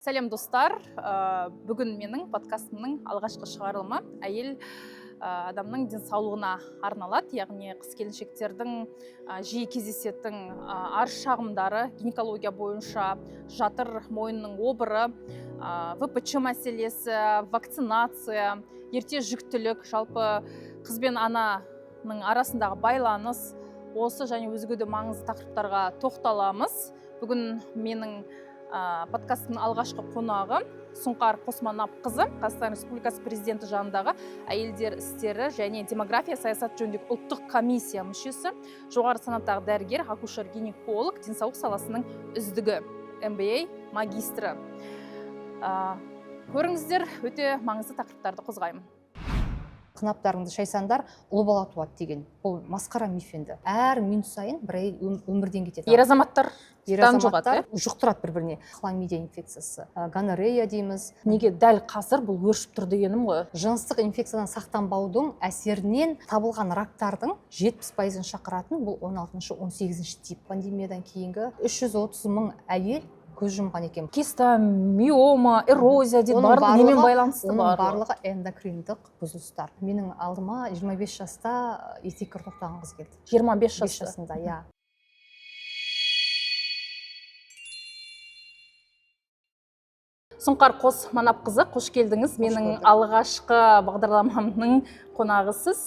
Сәлем, достар. Бүгін менің подкастымның алғашқы шығарылымы әйел адамның денсаулығына арналады, яғни қыз келіншектердің жиі кездесетін арыз шағымдары гинекология бойынша, жатыр мойнының обыры, ВПЧ мәселесі, вакцинация, ерте жүктілік, жалпы қыз бен ананың арасындағы байланыс, осы және өзге де маңызды тақырыптарға тоқталамыз. Бүгін менің подкасттың алғашқы қонағы Сұңқар Қосманапқызы, Қазақстан Республикасы Президенті жанындағы әйелдер істері және демография саясаты жөніндегі ұлттық комиссия мүшесі, жоғары санаттағы дәрігер, акушер гинеколог, денсаулық саласының үздігі, MBA магистрі. Көріңіздер, өте маңызды тақырыптарды қозғаймын. Қынаптарыңды шайсаңдар, ұл бала туады деген бұл масқара миф. Енді әр минут сайын бір әйел өмірден кетеді. Ер азаматтар Ер жұғады, азаматтар жұқтырады бір біріне хламидия инфекциясы, гонорея дейміз. Неге дәл қазір бұл өршіп тұр дегенім ғой. Жыныстық инфекциядан сақтанбаудың әсерінен табылған рактардың 70%-ын шақыратын бұл 16-18 тип. Пандемиядан кейінгі 330 мың әйел көз жұмған екен. Киста, миома, эрозия дейді, Оның барлығы немен барлығы- байланысты? Оның Барлығы барлығы эндокриндық бұзылыстар. Менің алдыма 25 жаста етеккір тоқтаған қыз келді. 25 5 жаста? жасында, иә. Сұңқар Қосманапқызы, қош келдіңіз. Менің Көрдік. алғашқы бағдарламамның қонағысыз.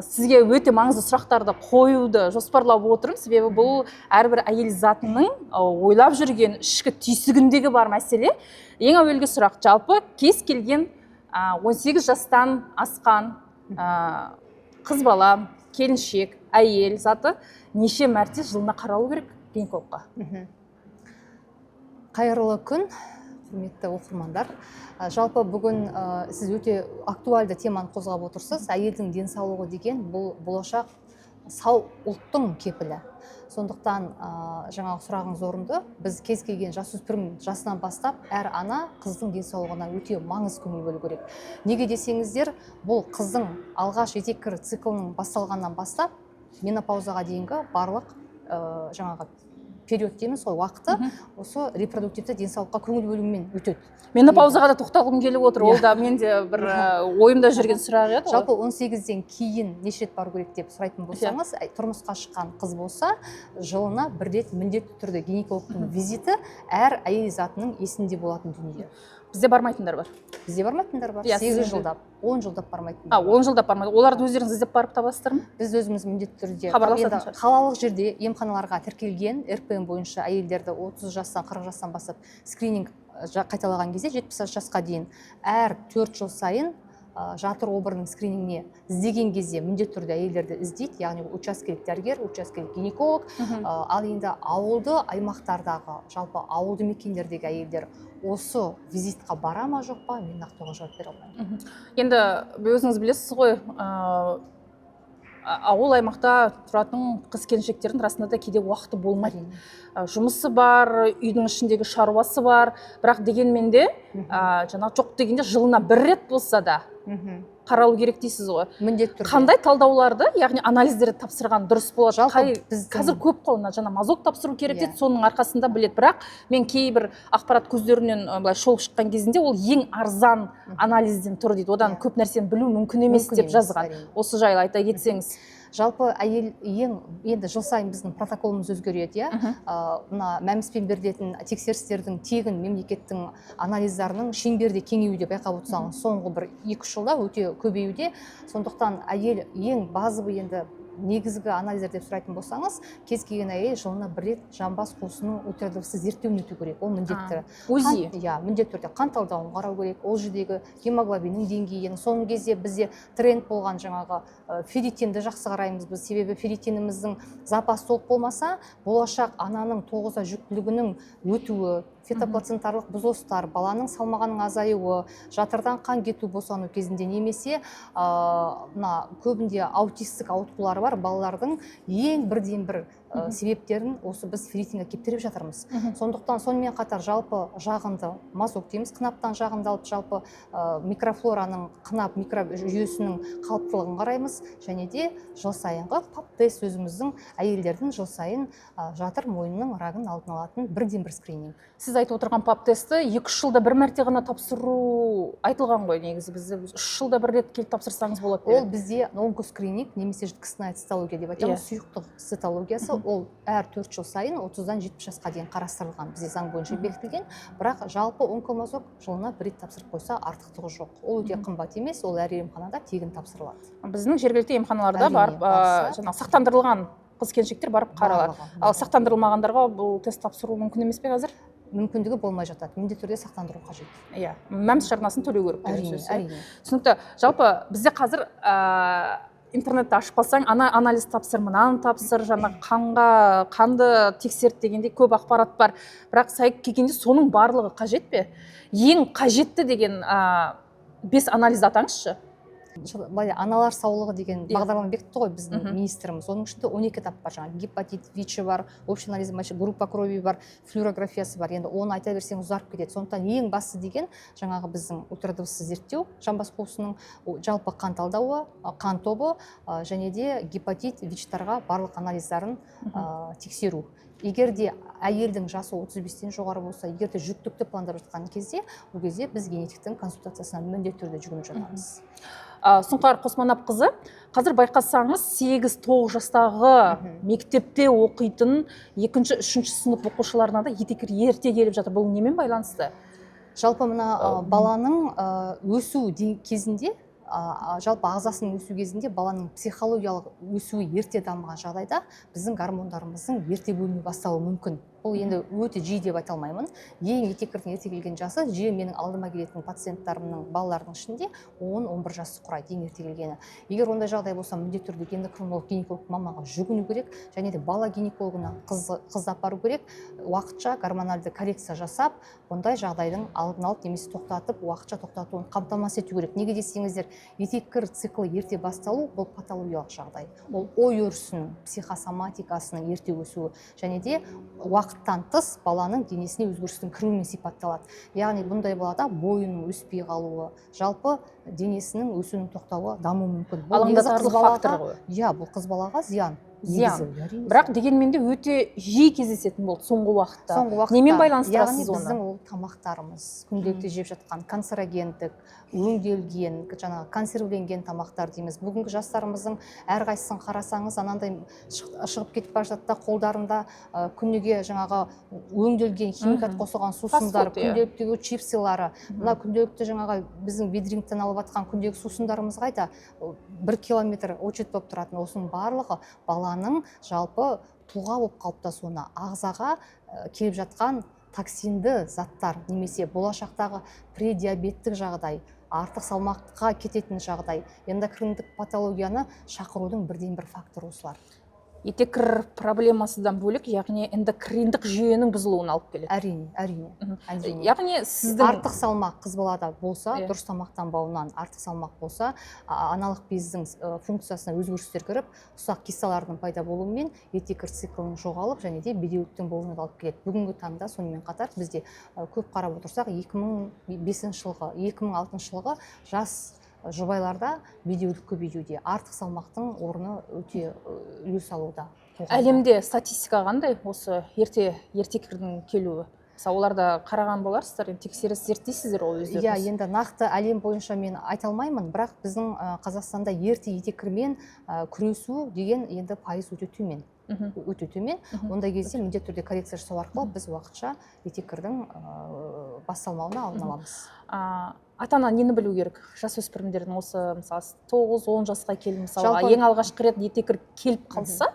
Сізге өте маңызды сұрақтарды қоюды жоспарлап отырмын, себебі бұл әрбір әйел затының ойлап жүрген ішкі түйсігіндегі бар мәселе. Ең әуелгі сұрақ: жалпы кез келген 18 жастан асқан қыз бала, келіншек, әйел заты неше мәрте жылына қаралу керек гинекологқа? Қайырлы күн, құрметті оқырмандар. Жалпы бүгін сіз өте актуальды теманы қозғап отырсыз. Әйелдің денсаулығы деген бұл болашақ сау ұлттың кепілі. Сондықтан жаңағы сұрағыңыз орынды. Біз кез келген жасөспірім жасынан бастап әр ана қыздың денсаулығына өте маңыз көңіл бөлу керек. Неге десеңіздер, бұл қыздың алғаш етеккір циклының басталғаннан бастап менопаузаға дейінгі барлық жаңағы период дейміз ғой, уақыты осы репродуктивті денсаулыққа көңіл бөлумен өтеді. Менопаузаға да тоқталғым келіп отыр, ол да менде бір ойымда жүрген сұрақ еді ғой. Жалпы 18-ден кейін неше рет бару керек деп сұрайтын болсаңыз, тұрмысқа шыққан қыз болса, жылына бір рет міндетті түрде гинекологтың визиті әр әйел затының есінде болатын дүние. Бізде бармайтындар бар. Бізде бармайтындар бар. Иә, 8 сізде- жылдап, 10 жылдап бармайтындар А, бар. 10 жылдап бармайды. Оларды өздеріңіз іздеп барып табасыздар ма? Біз өзіміз міндетті түрде Хабарласатын енді шығарсыз. қалалық жерде емханаларға тіркелген РПМ бойынша әйелдерді 30 жастан, 40 жастан бастап скрининг қайталаған кезде 70 жасқа дейін әр 4 жыл сайын жатыр обырының скринингіне іздеген кезде міндетті түрде әйелдерді іздейді, яғни учаскелік дәрігер, учаскелік гинеколог. Ал енді ауылды аймақтардағы, жалпы ауылды мекендердегі әйелдер осы визитқа бара ма, жоқ па, мен нақты оған жауап бере алмаймын. Енді өзіңіз білесіз ғой, ауыл аймақта тұратын қыз келіншектердің расында да кейде уақыты болмайды. Жұмысы бар, үйдің ішіндегі шаруасы бар, бірақ дегенмен де жаңағы жоқ дегенде жылына бір рет болса да қаралу керек дейсіз ғой. Міндетті түрде. Қандай талдауларды, яғни анализдерді тапсырған дұрыс болады? Жалпы біздің Қазір көп қой, мына жаңа мазок тапсыру керек Иә. дейді, соның арқасында біледі. Бірақ мен кейбір ақпарат көздерінен былай шолып шыққан кезінде, ол ең арзан анализден тұр дейді, одан көп нәрсені білу мүмкін емес Мүмкін деп емес, жазған. әрине. Осы жайлы айта кетсеңіз. Жалпы әйел ең енді жыл сайын біздің протоколымыз өзгереді, иә. Мына мәміспен берілетін тексерістердің тегін мемлекеттің анализдарының шеңбері де кеңеюде, байқап отырсаңыз, соңғы бір 2-3 жылда өте көбеюде. Сондықтан әйел ең базовый, енді негізгі анализдер деп сұрайтын болсаңыз, кез келген әйел жылына бір рет жамбас қуысының ультрадыбысты зерттеуін өту керек, ол міндетті. УЗИ. Иә, міндетті түрде қан талдауын қарау керек, ол жердегі гемоглобиннің деңгейін. Соңғы кезде бізде тренд болған жаңағы ферритинді жақсы қараймыз біз, себебі ферритиніміздің запасы толық болмаса, болашақ ананың 9 ай жүктілігінің өтуі, фетоплацентарлық бұзылыстар, баланың салмағының азаюы, жатырдан қан кету босану кезінде немесе мына көбінде аутистік ауытқулары бар балалардың ең бірден бір Себептерін осы біз ферритинге кептіріп жатырмыз. Сондықтан сонымен қатар жалпы жағынды мазок дейміз, қынаптан жағынды алып, жалпы микрофлораның, қынап микрожүйесінің қалыптылығын қараймыз. Және де жыл сайынғы пап тест, өзіміздің әйелдердің жыл сайын жатыр мойнының рагын алдын алатын бірден бір скрининг. Сіз айтып отырған пап тесті 2-3 жылда бір мәрте ғана тапсыру айтылған ғой негізі. Бізде 3 жылда бір рет келіп тапсырсаңыз болады Ол деп. бізде онкоскрининг немесе жидкостная цитология деп айтамыз, сұйықтық цитологиясы. Ол әр 4 жыл сайын 30-дан 70 жасқа дейін қарастырылған, бізде заң бойынша бекітілген. Бірақ жалпы онкомазок жылына бір рет тапсырып қойса, артықтығы жоқ. Ол өте қымбат емес, ол әр емханада тегін тапсырылады. Біздің жергілікті емханаларда Әрине, барып, барса, жаңағы сақтандырылған қыз келіншектер барып қаралады. Барлығы, Ал барлығы. сақтандырылмағандарға бұл тест тапсыру мүмкін емес пе қазір? Мүмкіндігі болмай жатады, міндетті түрде сақтандыру қажет. Иә, МӘМС жарнасын төлеу керек деген Әрине. сөз, иә? Әрине. Түсінікті. Жалпы бізде қазір интернетті ашып қалсаң, ана анализ тапсыр, мынаны тапсыр, жаңағы қанды тексерт дегендей көп ақпарат бар. Бірақ сайып келгенде соның барлығы қажет пе? Ең қажетті деген бес анализді атаңызшы. Былай, аналар саулығы деген бағдарлама бекітті ғой біздің министріміз. Оның ішінде 12 этап бар: жаңағы гепатит, ВИЧ бар, общий анализ мочи, группа крови бар, флюорографиясы бар. Енді оны айта берсең, ұзарып кетеді. Сондықтан ең басты деген жаңағы біздің ультрадыбыссыз зерттеу жамбас қуысының, жалпы қан талдауы, қан тобы, және де гепатит, ВИЧтарға барлық анализдарын тексеру. Егер де әйелдің жасы 35-тен жоғары болса, егер де жүктілікті пландап жатқан кезде, ол кезде біз генетиктің консультациясына міндетті түрде жүгініп жатамыз. Сұңқар Қосманапқызы, қазір байқасаңыз, 8-9 жастағы мектепте оқитын екінші, үшінші сынып оқушыларына да етеккір ерте келіп жатыр. Бұл немен байланысты? Жалпы мына баланың өсу кезінде, жалпы ағзасының өсу кезінде баланың психологиялық өсуі ерте дамыған жағдайда біздің гормондарымыздың ерте бөліне бастауы мүмкін. Бұл енді өте жиі деп айта алмаймын. Ең етеккірдің ерте келген жасы, жиі менің алдыма келетін пациенттарымның, балалардың ішінде 10-11 жасты құрайды ең ерте келгені. Егер ондай жағдай болса, міндетті түрде эндокринолог, гинеколог маманға жүгіну керек және де бала гинекологына қызды апару керек. Уақытша гормональды коррекция жасап, ондай жағдайдың алдын алып немесе тоқтатып, уақытша тоқтатуын қамтамасыз ету керек. Неге десеңіздер, етеккір циклі ерте басталу — бұл патологиялық жағдай. Ол ой өрісінің, психосоматикасының ерте өсуі және де уақыттан тыс баланың денесіне өзгерістің кіруімен сипатталады. Яғни бұндай балада бойының өспей қалуы, жалпы денесінің өсуінің тоқтауы дамуы мүмкін. Бұл негізі қыз Алаңдатарлық балаға- фактор ғой. Иә, бұл қыз балаға зиян. Зиян. Негізі, әрине, Бірақ зиян. дегенмен де өте жиі кездесетін болды соңғы уақытта. Соңғы уақытта. Немен байланыстырасыз Яғни оны? біздің ол тамақтарымыз, күнделікті жеп жатқан канцерогендік, өңделген, жаңағы консервіленген тамақтар дейміз. Бүгінгі жастарымыздың әрқайсысын қарасаңыз, анандай шығып кетіп бара жатады да, қолдарында күніге жаңағы өңделген, химикат қосылған сусындар, Фастфуд, иә. күнделіктегі чипсылары, мына күнделікті жаңағы біздің Ведрингтен алып жатқан күндегі сусындарымыз қайда? 1 километр очередь болып тұратын. Осының барлығы баланың жалпы тұлға болып қалыптасуына, ағзаға келіп жатқан токсинді заттар немесе болашақтағы предиабеттік жағдай, артық салмаққа кететін жағдай, эндокриндік патологияны шақырудың бірден бір факторы осылар. Етеккір проблемасыдан бөлек, яғни эндокриндік жүйенің бұзылуына алып келеді. Әрине, әрине. Әрине. Яғни сіздің Артық салмақ қыз балада болса, дұрыс тамақтанбауынан артық салмақ болса, аналық бездің функциясына өзгерістер кіріп, ұсақ кисталардың пайда болуымен етеккір циклінің жоғалып және де бедеуліктің болуына да алып келеді. Бүгінгі таңда сонымен қатар бізде көп қарап отырсақ, 2005 жылғы, 2006 жылғы жас жұбайларда бедеулік көбеюде, артық салмақтың орны өте үлес алуда қоғамда. Әлемде статистика қандай осы ерте етеккірдің келуі? Мысалы, оларда қараған боларсыздар енді, тексеріс, зерттейсіздер ғой өздеріңіз. Иә, енді нақты әлем бойынша мен айта алмаймын, бірақ біздің Қазақстанда ерте етеккірмен күресу деген енді пайыз өте төмен. Өте төмен. Ондай кезде міндетті түрде коррекция жасау арқылы біз уақытша етеккірдің басталмауына алдын аламыз. Ата ана нені білу керек жасөспірімдердің осы, мысалы, 9-10 жасқа келіп, мысалға, Жалпы ең алғашқы рет етеккір келіп қалса,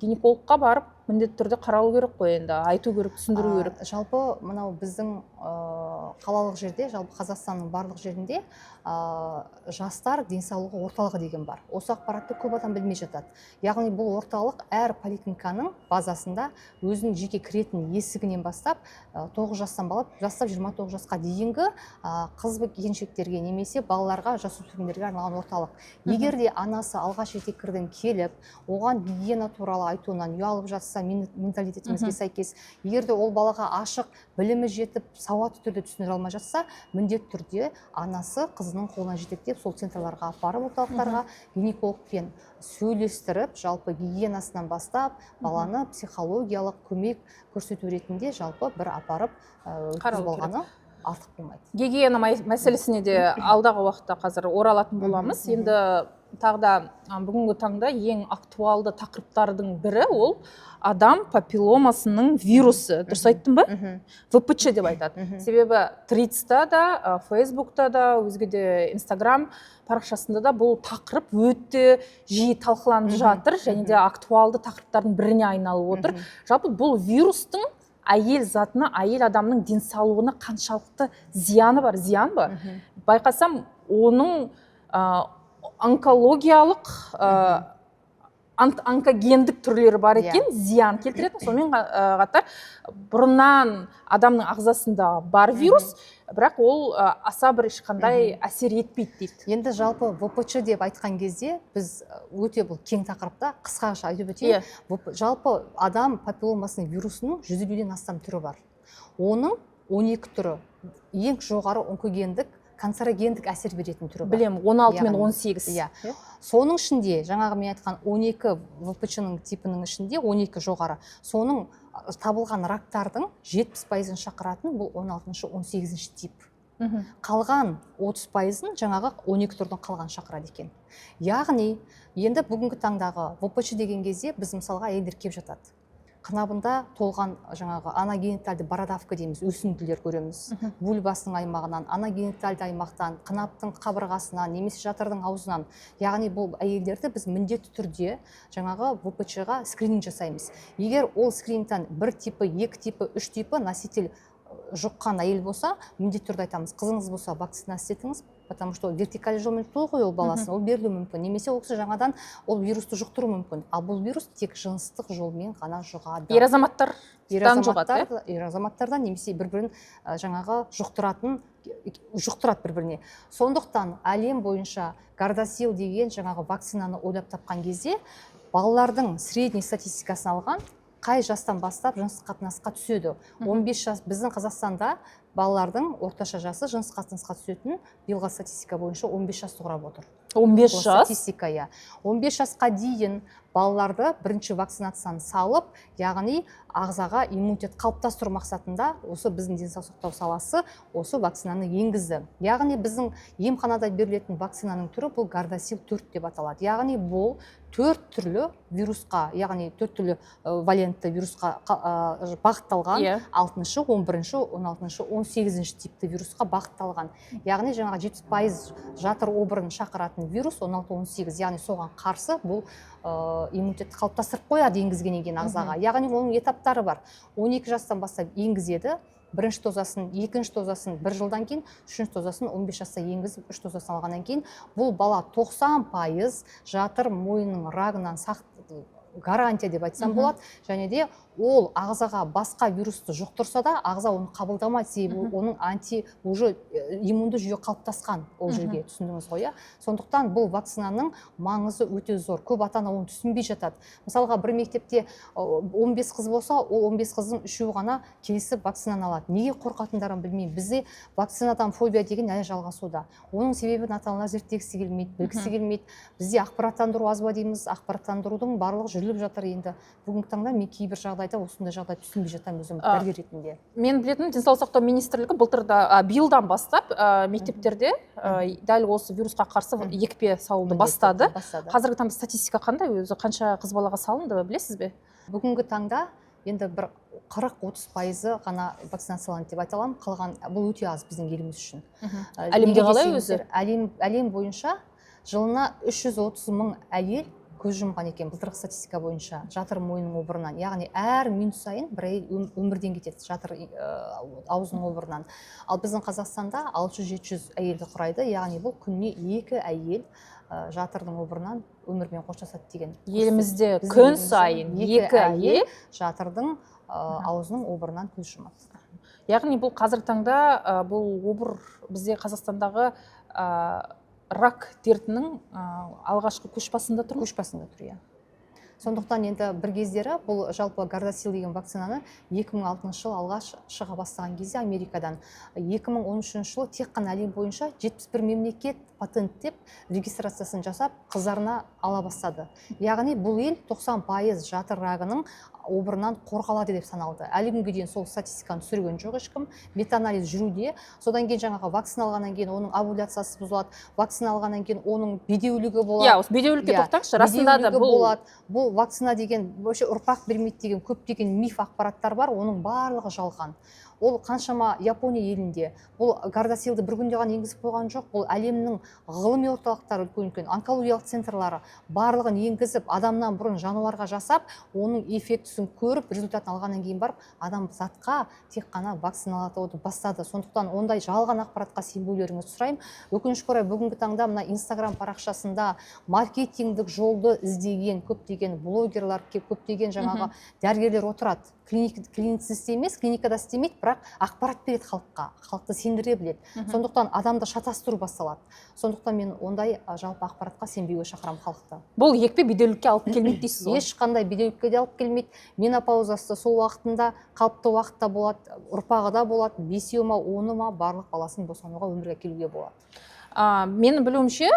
гинекологқа барып Міндетті түрде қаралу керек қой енді, айту керек, түсіндіру керек. Жалпы мынау біздің қалалық жерде, жалпы Қазақстанның барлық жерінде жастар денсаулығы орталығы деген бар. Осы ақпаратты көп адам білмей жатады. Яғни бұл орталық әр поликлиниканың базасында өзінің жеке кіретін есігінен бастап, 9 жастан бастап 29 жасқа дейінгі қыз келіншектерге немесе балаларға, жасөспірімдерге арналған орталық. Егер де анасы алғаш етеккірден келіп, оған гигиена туралы айтуынан ұялып жатса, менталитетімізге сәйкес, егер де ол балаға ашық, білімі жетіп, сауатты түрде түсіндіре алмай жатса, міндетті түрде анасы қызының қолынан жетектеп, сол центрларға апарып, орталықтарға гинекологпен сөйлестіріп, жалпы гигиенасынан бастап баланы психологиялық көмек көрсету ретінде жалпы бір апарып өткізіп Қарау керек. алғаны артық болмайды. Гигиена мәселесіне де алдағы уақытта қазір оралатын боламыз. Енді тағы да бүгінгі таңда ең актуалды тақырыптардың бірі ол адам папилломасының вирусы. Дұрыс айттым ба? Мхм. ВПЧ деп айтады. Себебі Тредста да, Фейсбукта да, өзге де Инстаграм парақшасында да бұл тақырып өте жиі талқыланып жатыр және де актуалды тақырыптардың біріне айналып отыр. Жалпы бұл вирустың әйел затына, әйел адамның денсаулығына қаншалықты зияны бар, зиян ба? Байқасам, оның онкологиялық, онкогендік түрлері бар екен, зиян келтіретін. Сонымен қатар бұрыннан адамның ағзасында бар вирус, бірақ ол аса бір ешқандай әсер етпейді дейді. Енді жалпы ВПЧ деп айтқан кезде біз өте бұл кең тақырыпта қысқаша айтып өтейін. Жалпы адам папилломасының вирусының 150-ден астам түрі бар. Оның 12 түрі ең жоғары онкогендік, канцерогендік әсер беретін түрі бар. Білемін, 16 мен Яғни, 18. Иә. Соның ішінде жаңағы мен айтқан 12 ВПЧ-ның типінің ішінде 12 жоғары. Соның табылған рактардың 70%-ын шақыратын бұл 16-шы, 18-ші тип. Қалған 30%-ын жаңағы 12 түрдің қалған шақырады екен. Яғни енді бүгінгі таңдағы ВПЧ деген кезде біз, мысалға, әйелдер келіп жатады. Қынабында толған жаңағы аногенитальды бородавка дейміз, өсінділер көреміз. Вульвасының аймағынан, аногенитальды аймақтан, қынаптың қабырғасынан немесе жатырдың аузынан. Яғни бұл әйелдерді біз міндетті түрде жаңағы ВПЧ-ға скрининг жасаймыз. Егер ол скринингтен бір типі, екі типі, үш типі носитель жұққан әйел болса, міндетті түрде айтамыз: қызыңыз болса, вакцина істетіңіз, потому что вертикаль жолмен туды ғой ол баласын, ол берілуі мүмкін немесе ол кісі жаңадан ол вирусты жұқтыруы мүмкін. Ал бұл вирус тек жыныстық жолмен ғана жұғады. Ер азаматтар Ер жұғады, иә? Азаматтар, ер азаматтардан немесе бір бірін жаңағы жұқтыратын, жұқтырады бір біріне. Сондықтан әлем бойынша Гардасил деген жаңағы вакцинаны ойлап тапқан кезде балалардың средний статистикасын алған, қай жастан бастап жыныстық қатынасқа түседі. 15 жас. Біздің Қазақстанда балалардың орташа жасы жыныстық қатынасқа түсетін биылғы статистика бойынша 15 жасты құрап отыр. 15 Бұл жас. статистика, иә. 15 жасқа дейін балаларды бірінші вакцинацияны салып, яғни ағзаға иммунитет қалыптастыру мақсатында осы біздің денсаулық сақтау саласы осы вакцинаны енгізді. Яғни біздің емханада берілетін вакцинаның түрі бұл Гардасил 4 деп аталады. Яғни бұл төрт түрлі вирусқа, яғни төрт түрлі валентті вирусқа бағытталған. 6-шы, 11-ші, 16-шы, 18-ші типті вирусқа бағытталған. Яғни жаңағы 70% жатыр обырын шақыратын вирус 16-18, яғни соған қарсы бұл иммунитетті қалыптастырып қояды енгізгеннен кейін ағзаға. Яғни оның этаптары бар. 12 жастан бастап енгізеді бірінші дозасын, екінші дозасын бір жылдан кейін, үшінші дозасын 15 жаста енгізіп, үш дозасын алғаннан кейін бұл бала 90% жатыр мойнының рагынан сақ, гарантия деп айтсам болады. Және де ол ағзаға басқа вирусты жұқтырса да, ағза оны қабылдамайды, себебі оның анти уже иммунды жүйе қалыптасқан ол жерге. Түсіндіңіз ғой, иә? Сондықтан бұл вакцинаның маңызы өте зор. Көп ата ана оны түсінбей жатады. Мысалға, бір мектепте 15 қыз болса, ол 15 қыздың үшеуі ғана келісіп вакцинаны алады. Неге қорқатындарын білмеймін. Бізде вакцинадан фобия деген әлі жалғасуда. Оның себебін ата аналар зерттегісі келмейді, білгісі келмейді. Бізде ақпараттандыру аз ба дейміз. Ақпараттандырудың барлығы жүріліп жатыр. Енді бүгінгі таңда мен кейбір жағдайда осындай жағдайды түсінбей жатамын өзім дәрігер ретінде. Мен білетінім, денсаулық сақтау министрлігі былтырда, биылдан бастап мектептерде дәл осы вирусқа қарсы екпе салуды Міндетті бастады. Бастады. Қазіргі таңда статистика қандай өзі, қанша қыз балаға салынды, білесіз бе? Бүгінгі таңда енді бір 40-30% ғана вакцинацияланды деп айта аламын. Қалған бұл өте аз біздің еліміз үшін. Әлемде Неге қалай десеңіздер, өзі? Әлем бойынша жылына 330 мың әйел көз жұмған екен былтырғы статистика бойынша жатыр мойнының обырынан. Яғни әр минут сайын бір әйел өмірден кетеді жатыр аузының обырынан. Ал біздің Қазақстанда 600-700 әйелді құрайды, яғни бұл күніне 2 әйел жатырдың обырынан өмірмен қоштасады деген. Елімізде Біздің күн елімізде сайын екі 2 әйел жатырдың аузының обырынан көз жұмады. Яғни бұл қазіргі таңда бұл обыр бізде Қазақстандағы рак дертінің алғашқы көш басында тұр ма? Көш басында тұр, иә. Сондықтан енді бір кездері бұл жалпы Гардасил деген вакцинаны 2006 жылы алғаш шыға бастаған кезде Америкадан, 2013 жылы тек қана әлем бойынша 71 мемлекет патенттеп, регистрациясын жасап, қыздарына ала бастады. Яғни бұл ел 90% жатыр рагының обырынан қорғалады деп саналды. Әлі күнге дейін сол статистиканы түсірген жоқ ешкім, метаанализ жүруде. Содан кейін жаңағы вакцина алғаннан кейін оның овуляциясы бұзылады, вакцина алғаннан кейін оның бедеулігі болады. Иә, осы бедеулікке тоқтаңызшы. Расында да бедеулігі бұл болады. Бұл вакцина деген вообще ұрпақ бермейді деген көптеген миф ақпараттар бар, оның барлығы жалған. Ол қаншама Япония елінде бұл Гардасилді бір күнде ғана енгізіп қойған жоқ. Бұл әлемнің ғылыми орталықтары, үлкен үлкен онкологиялық центрлары барлығын енгізіп, адамнан бұрын жануарға жасап, оның эффектісін көріп, результатын алғаннан кейін барып адамзатқа тек қана вакциналатуды бастады. Сондықтан ондай жалған ақпаратқа сенбеулеріңізді сұраймын. Өкінішке орай, бүгінгі таңда мына Инстаграм парақшасында маркетингдік жолды іздеген көптеген блогерлар, көптеген жаңағы дәрігерлер отырады. Клиницист емес, клиникада істемейді, бірақ ақпарат береді халыққа, халықты сендіре біледі. Сондықтан адамды шатастыру басталады. Сондықтан мен ондай жалпы ақпаратқа сенбеуге шақырамын халықты. Бұл екпе бедеулікке алып келмейді дейсіз ғой? Ешқандай бедеулікке де алып келмейді. Менопаузасы сол уақытында, қалыпты уақытта болады, ұрпағы да болады, бесеу ма, оны ма, барлық баласын босануға, өмірге әкелуге болады. Менің білуімше,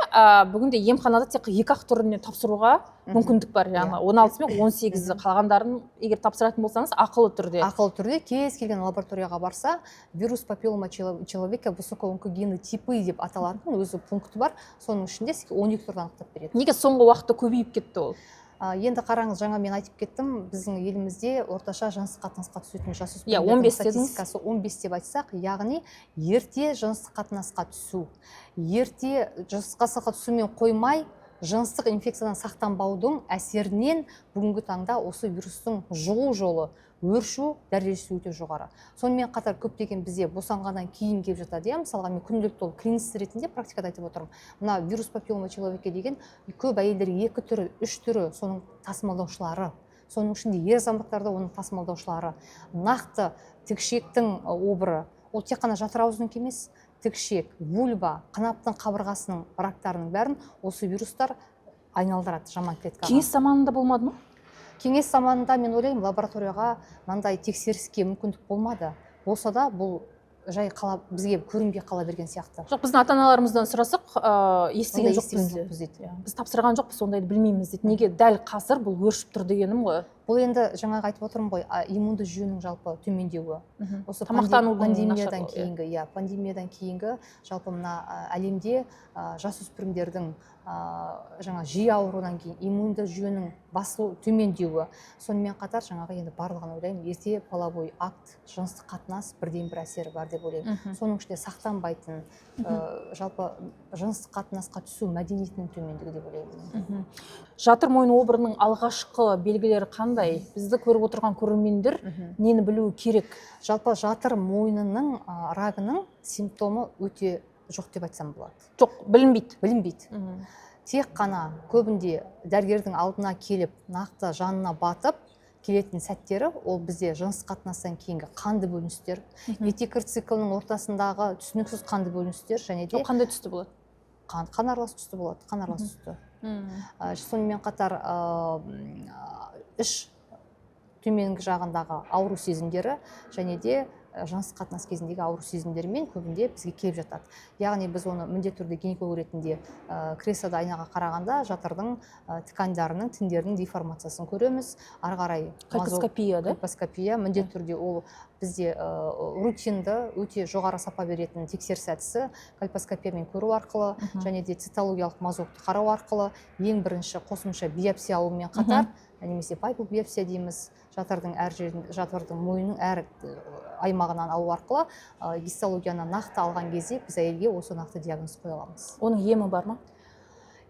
бүгінде емханада тек екі ақ түріне тапсыруға мүмкіндік бар, яғни 16 мен 18-і. Қалғандарын егер тапсыратын болсаңыз, ақылы түрде. Ақылы түрде кез келген лабораторияға барса, вирус папиллома человека высокоонкогенный типы деп аталатын өзі пункті бар, соның ішінде сізге 12 түрді анықтап береді. Неге соңғы уақытта көбейіп кетті ол? Енді қараңыз, жаңа мен айтып кеттім, біздің елімізде орташа жыныстық қатынасқа түсетін жасөспірімдердің 15 дедіңіз. статистикасы 15 деп айтсақ, яғни ерте жыныстық қатынасқа түсу, ерте жыныстық қатынасқа түсумен қоймай, жыныстық инфекциядан сақтанбаудың әсерінен бүгінгі таңда осы вирустың жұғу жолы, өршу дәрежесі өте жоғары. Сонымен қатар көптеген бізде босанғаннан кейін келіп жатады, иә. Мысалға, мен күнделікті ол клиницист ретінде практикада айтып отырмын. Мына вирус папиллома человека деген көп әйелдер екі түрі, үш түрі соның тасымалдаушылары, соның ішінде ер азаматтар да оның тасымалдаушылары. Нақты тікішектің обыры, ол тек қана жатыр аузынікі емес, тікішек, вульва, қынаптың қабырғасының рактарының бәрін осы вирустар айналдырады жаман клеткаға. Кеңес заманында болмады ма? Кеңес заманында, мен ойлаймын, лабораторияға мынандай тексеріске мүмкіндік болмады. Болса да, бұл жай қала, бізге көрінбей қала берген сияқты. Жоқ, біздің ата аналарымыздан сұрасақ, естіген Ондай жоқпыз естіген дейді. Жоқпыз дейді. Иә, біз тапсырған жоқпыз, ондайды білмейміз дейді. Неге дәл қазір бұл өршіп тұр дегенім ғой. Бұл енді жаңағы айтып отырмын ғой, иммунды жүйенің жалпы төмендеуі. Осы Тамақтанудың пандемиядан нашарлауы, иә. кейінгі, иә, пандемиядан кейінгі жалпы мына әлемде жасөспірімдердің жаңа жиі ауруынан кейін иммунды жүйенің басылу, төмендеуі. Сонымен қатар жаңағы енді барлығын ойлаймын, ерте половой акт, жыныстық қатынас бірден бір әсері бар деп ойлаймын. Соның ішінде сақтанбайтын, жалпы жыныстық қатынасқа түсу мәдениетінің төмендігі деп ойлаймын. Жатыр мойын обырының алғашқы белгілері қандай? Бізді көріп отырған көрермендер нені білуі керек? Жалпы жатыр мойнының рагының симптомы өте жоқ деп айтсам болады. Жоқ, білінбейді. Білінбейді. Тек қана көбінде дәрігердің алдына келіп, нақты жанына батып келетін сәттері ол бізде жыныстық қатынастан кейінгі қанды бөліністер, етеккір циклінің ортасындағы түсініксіз қанды бөліністер және де Ол қандай түсті болады? Қан аралас түсті болады, қан аралас түсті. Сонымен қатар іш төменгі жағындағы ауру сезімдері және де жыныстық қатынас кезіндегі ауру сезімдерімен көбінде бізге келіп жатады. Яғни біз оны міндетті түрде гинеколог ретінде креслода айнаға қарағанда жатырдың тканьдарының, тіндерінің деформациясын көреміз. Ары қарай Кольпоскопия, да? Кольпоскопия міндетті түрде, ол бізде рутинді, өте жоғары сапа беретін тексеріс әдісі. Кольпоскопиямен көру арқылы және де цитологиялық мазокты қарау арқылы ең бірінші қосымша биопсия алумен қатар, немесе пайпл биопсия дейміз, жатырдың әр жерін, жатырдың мойнының әр аймағынан алу арқылы гистологияны нақты алған кезде біз әйелге осы нақты диагноз қоя аламыз. Оның емі бар ма?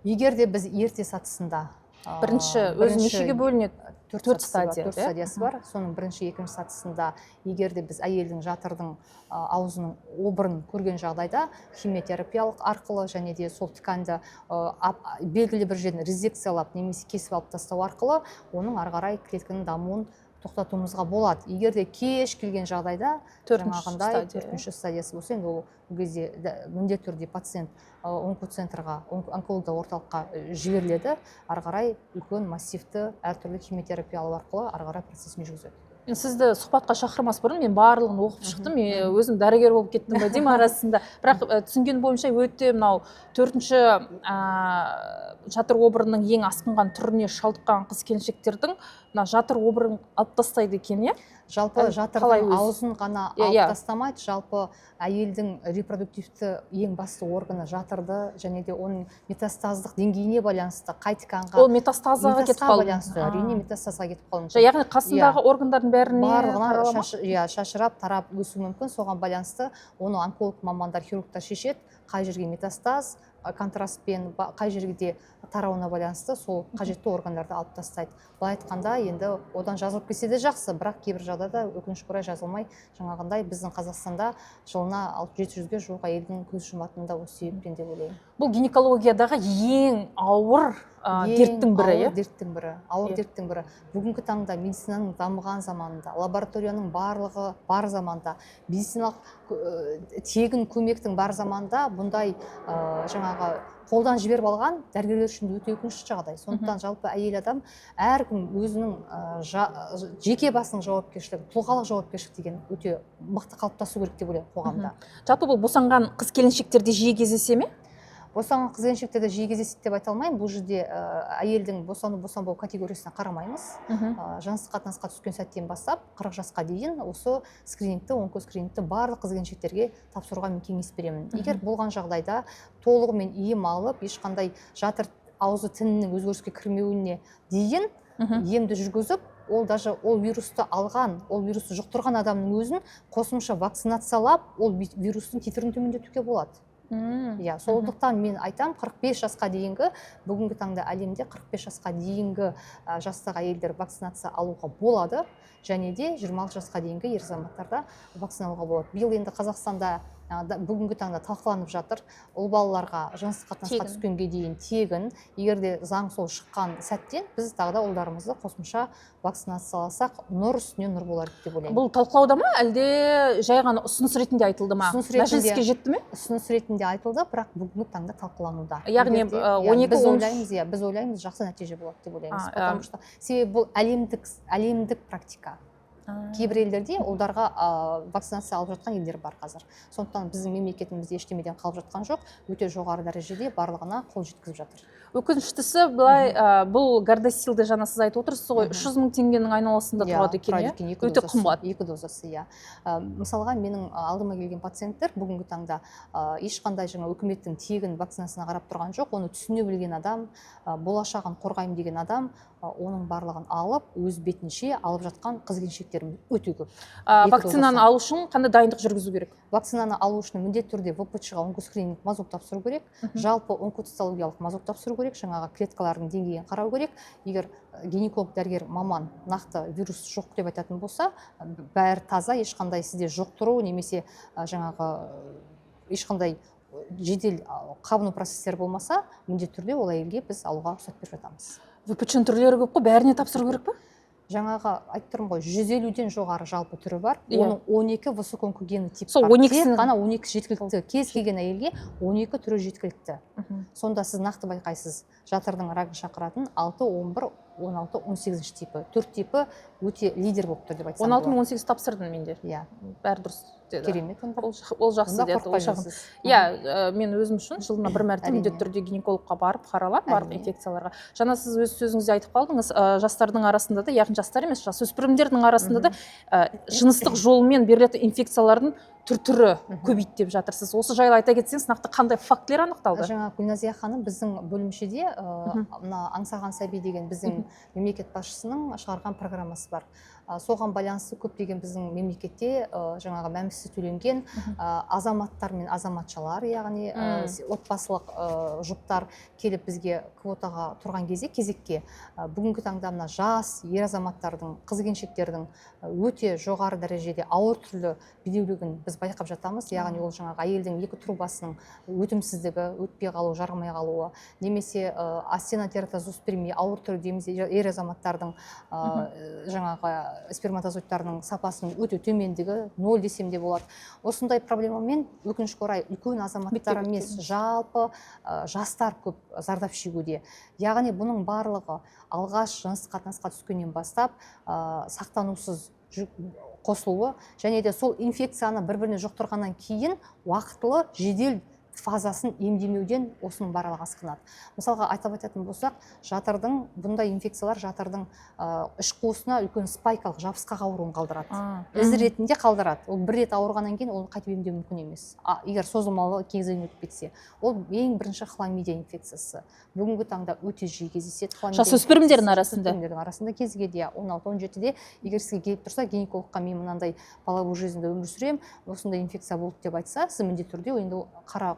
Егер де біз ерте сатысында Бірінші өзі нешеге бөлінеді? Төрт Төрт сатысы бар, стадия, төрт иә? стадиясы бар. Соның бірінші, екінші сатысында, егер де біз әйелдің жатырдың аузының обырын көрген жағдайда, химиотерапиялық арқылы және де сол тканьді белгілі бір жерін резекциялап немесе кесіп алып тастау арқылы оның ары қарай клетканың дамуын тоқтатуымызға болады. Егер де кеш келген жағдайда, Төртінші жаңағындай стадия, иә? Төртінші стадиясы болса, енді ол кезде міндетті түрде пациент онкоцентрға, онкологиялық орталыққа жіберіледі. Ары қарай үлкен массивті әртүрлі химиотерапия алу арқылы ары қарай процесін жүргізеді. Мен сізді сұхбатқа шақырмас бұрын мен барлығын оқып шықтым. Мен өзім дәрігер болып кеттім ба деймін арасында. Бірақ түсінген бойымша, өте мынау төртінші жатыр обырының ең асқынған түріне шалдыққан қыз келіншектердің мына жатыр обырын алып тастайды екен, иә? Жалпы Қалай жатырдың өзі? аузын ғана алып тастамайды. Жалпы әйелдің репродуктивті ең басты органы жатырды және де оның метастаздық деңгейіне байланысты, қай тканьға Ол метастазаға кетіп метастазға қалды. байланысты, әрине, метастазға кетіп қалуы мүмкін. Яғни қасындағы органдардың бәріне Барлығына тарала ма? Иә, шашырап, тарап өсуі мүмкін. Соған байланысты оны онколог мамандар, хирургтар шешеді, қай жерге метастаз, контрастпен қай жерге тарауына байланысты сол қажетті органдарды алып тастайды. Былай айтқанда, енді одан жазылып кетсе де жақсы, бірақ кейбір жағдайда, өкінішке орай, жазылмай, жаңағындай біздің Қазақстанда жылына 600-700-ге жуық әйелдің көз жұматыны да осы себептен деп ойлаймын. Бұл гинекологиядағы ең ауыр Ең дерттің бірі, ауыр иә? дерттің бірі, ауыр дерттің бірі. Бүгінгі таңда медицинаның дамыған заманында, лабораторияның барлығы бар заманда, медициналық тегін көмектің бар заманда бұндай жаңағы қолдан жіберіп алған дәрігерлер үшін де өте өкінішті жағдай. Сондықтан жалпы әйел адам, әркім өзінің жеке басының жауапкершілігі, тұлғалық жауапкершілік деген өте мықты қалыптасу керек деп ойлаймын қоғамда. Жалпы бұл босанған қыз келіншектерде жиі кездесе ме? Босанған қыз келіншектерде жиі кездеседі деп айта алмаймын. Бұл жерде әйелдің босану, босанбау категориясына қарамаймыз. Жыныстық қатынасқа түскен сәттен бастап 40 жасқа дейін осы скринингті, онкоскринингті барлық қыз келіншектерге тапсыруға мен кеңес беремін. Егер болған жағдайда толығымен ем алып, ешқандай жатыр аузы тінінің өзгеріске кірмеуіне дейін емді жүргізіп, ол даже ол вирусты алған, ол вирусты жұқтырған адамның өзін қосымша вакцинациялап, ол вирустың титрін төмендетуге болады. Иә, сондықтан мен айтам, 45 жасқа дейінгі, бүгінгі таңда әлемде 45 жасқа дейінгі жастағы әйелдер вакцинация алуға болады және де 26 жасқа дейінгі ер азаматтарда вакцина алуға болады. Биыл енді Қазақстанда бүгінгі таңда талқыланып жатыр, ұл балаларға жыныстық қатынасқа Тегін. түскенге дейін тегін. Егер де заң сол шыққан сәттен біз тағы да ұлдарымызды қосымша вакцинацияласақ, нұр үстіне нұр болар еді деп ойлаймын. Бұл талқылауда ма, әлде жай ғана ұсыныс ретінде айтылды ма? Ұсыныс ретінде. Мәжіліске жетті ме? Ұсыныс ретінде айтылды, бірақ бүгінгі таңда талқылануда. Яғни, Егер де, иә, 12, біз 13 ойлаймыз, иә, біз ойлаймыз, жақсы нәтиже болады деп ойлаймыз, потому что себебі бұл әлемдік практика. Кейбір елдерде ұлдарға вакцинация алып жатқан елдер бар қазір. Сондықтан біздің мемлекетімізде ештемеден қалып жатқан жоқ, өте жоғары дәрежеде барлығына қол жеткізіп жатыр. Өкініштісі былай, бұл Гардасилді жаңа сіз айтып отырсыз ғой, 300 000 теңгенің айналасында Иә, тұрады екен, тұрады иә? екен, екі Өте дозасы, қымбат. Екі дозасы, иә. Мысалға, менің алдыма келген пациенттер бүгінгі таңда ешқандай жаңа үкіметтің тегін вакцинасына қарап тұрған жоқ. Оны түсіне білген адам, болашағын қорғаймын деген адам, оның барлығын алып, өз бетінше алып жатқан қыз келіншектер өте көп. Екі Вакцинаны дозасы. алу үшін қандай дайындық жүргізу керек? Вакцинаны алу үшін міндетті түрде ВПЧ-ға онкоскрининг мазок тапсыру керек. Жалпы онкоцитологиялық мазок тапсыру керек, жаңағы клеткалардың деңгейін қарау керек. Егер гинеколог дәрігер маман нақты вирус жоқ деп айтатын болса, бәрі таза, ешқандай сізде жұқтыру немесе жаңағы ешқандай жедел қабыну процестері болмаса, міндетті түрде ол әйелге біз алуға рұқсат беріп жатамыз. ВПЧ түрлері көп қой, бәріне тапсыру керек па? Жаңағы айтып тұрмын ғой, 150-ден жоғары жалпы түрі бар. Оның 12 высокоонкогенный тип Сол бар. 12-сін Тек қана 12 жеткілікті. Кез келген әйелге 12 түрі жеткілікті. Сонда сіз нақты байқайсыз, жатырдың рагын шақыратын 6, 11, 16, 18 типі, төрт типі өте лидер болып тұр деп айтсам 16 мен болады. 18 тапсырдым менде. Бәрі дұрыс деді. Керемет онда. Ол жақсы Онда деді. Ол қорықпай жағын. жүрсіз. Иә, мен өзім үшін жылына бір мәрте міндетті түрде гинекологқа барып қараламын барлық инфекцияларға. Жаңа сіз өз сөзіңізде айтып қалдыңыз, жастардың арасында да, яғни жастар емес, жасөспірімдердің арасында да жыныстық жолмен берілетін инфекциялардың түр түрі көбейді деп жатырсыз. Осы жайлы айта кетсеңіз, нақты қандай фактілер анықталды? Жаңа, Гүлназия ханым, біздің бөлімшеде мына «Аңсаған сәби» деген біздің мемлекет басшысының шығарған программасы бар. Соған байланысты көптеген біздің мемлекетте жаңағы мәмсі төленген азаматтар мен азаматшалар, яғни отбасылық жұптар келіп бізге квотаға тұрған кезде кезекке, бүгінгі таңда мына жас ер азаматтардың, қыз келіншектердің өте жоғары дәрежеде ауыр түрлі бедеулігін біз байқап жатамыз. Яғни ол жаңағы әйелдің екі трубасының өтімсіздігі, өтпей қалуы, жарымай қалуы, немесе астенотератозооспермия ауыр түрі дейміз, ер азаматтардың жаңағы сперматозоидтарының сапасының өте төмендігі, ноль десем де болады. Осындай проблемамен, өкінішке орай, үлкен азаматтар емес, жалпы жастар көп зардап шегуде. Яғни бұның барлығы алғаш жыныстық қатынасқа түскеннен бастап сақтанусыз қосылуы және де сол инфекцияны бір біріне жұқтырғаннан кейін уақытылы жедел фазасын емдемеуден осының барлығы асқынады. Мысалға атап айтатын болсақ, жатырдың бұндай инфекциялар жатырдың іш қуысына үлкен спайкалық жабысқақ ауруын қалдырады, із ретінде қалдырады. Ол бір рет ауырғаннан кейін оны қайтып емдеу мүмкін емес, егер созылмалы кезең өтіп кетсе. Ол ең бірінші хламидия инфекциясы бүгінгі таңда өте жиі кездеседі. Жасөспірімдердің арасында. Жасөспірімдердің арасында кезігеді, иә, 16-17-де. Егер сізге келіп тұрса гинекологқа, мен мынандай половой жизньде өмір сүремін, осындай инфекция болды деп айтса, сіз міндетті түрде енді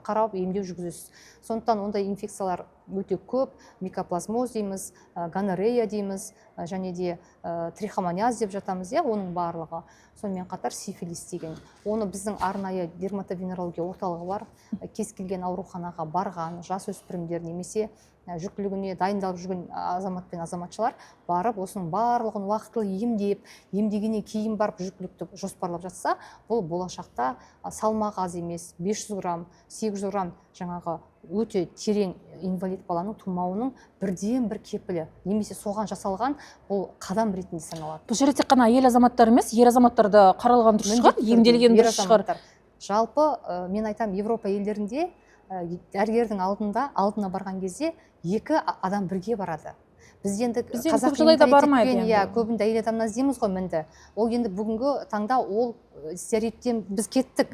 қарап емдеу жүргізесіз. Сондықтан ондай инфекциялар өте көп: микоплазмоз дейміз, гонорея дейміз, және де трихомониаз деп жатамыз, иә, оның барлығы. Сонымен қатар сифилис деген, оны біздің арнайы дерматовенерология орталығы бар. Кез келген ауруханаға барған жасөспірімдер немесе жүктілігіне дайындалып жүрген азамат пен азаматшалар барып, осының барлығын уақытылы емдеп, емдегеннен кейін барып жүктілікті жоспарлап жатса, бұл болашақта салмағы аз емес, 500 грамм, 800 грамм жаңағы өте терең инвалид баланың тумауының бірден бір кепілі немесе соған жасалған бұл қадам ретінде саналады. Бұл жерде тек қана әйел азаматтар емес, ер азаматтар да қаралған дұрыс шығар, Міндетті түрде емделген ер дұрыс шығар. Азаматтар. Жалпы мен айтамын, Европа елдерінде дәрігердің алдына барған кезде екі адам бірге барады. Біз енді Бізде енді қазақ көп жағдайда бармайды менталитетпен, енді. Иә, көбінде әйел адамнан іздейміз ғой мінді. Ол енді бүгінгі таңда ол стереотиптен біз кеттік.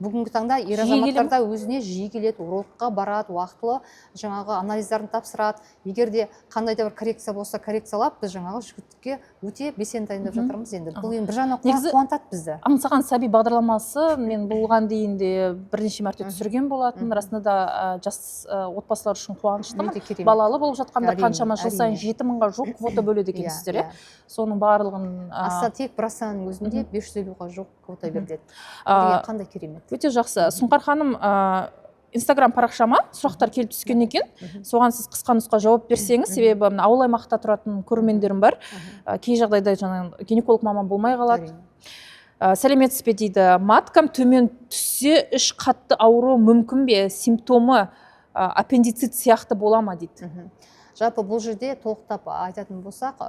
Бүгінгі таңда ер Жиі келе ме? азаматтар да өзіне жиі келеді, урологқа барады, уақытылы жаңағы анализдарын тапсырады. Егер де қандай да бір коррекция болса, коррекциялап, біз жаңағы жүктілікке өте белсенді дайындап жатырмыз енді. Бұл енді бір жағынан Негізі қуантады бізді. «Аңсаған сәби» бағдарламасы мен бұған дейін де бірнеше мәрте түсірген болатын. Расында да жас отбасылар үшін қуаныштымын. Өте керемет. Балалы болып жатқандар Әрине, қаншама жыл сайын әрине. 7000-ға жуық квота бөледі екенсіздер, иә? Соның барлығын Аса тек бір Астананың өзінде 550-ға жуық квота беріледі. Деген қандай керемет. Өте жақсы. Сұңқар ханым, Инстаграм парақшама сұрақтар келіп түскен екен. Соған сіз қысқа нұсқа жауап берсеңіз, себебі мына ауыл аймақта тұратын көрермендерім бар. Кей жағдайда жаңағы гинеколог маман болмай қалады. Сәлеметсіз бе дейді. Маткам төмен түссе, іш қатты ауруы мүмкін бе? Симптомы аппендицит сияқты бола ма дейді. Жалпы бұл жерде толықтап айтатын болсақ,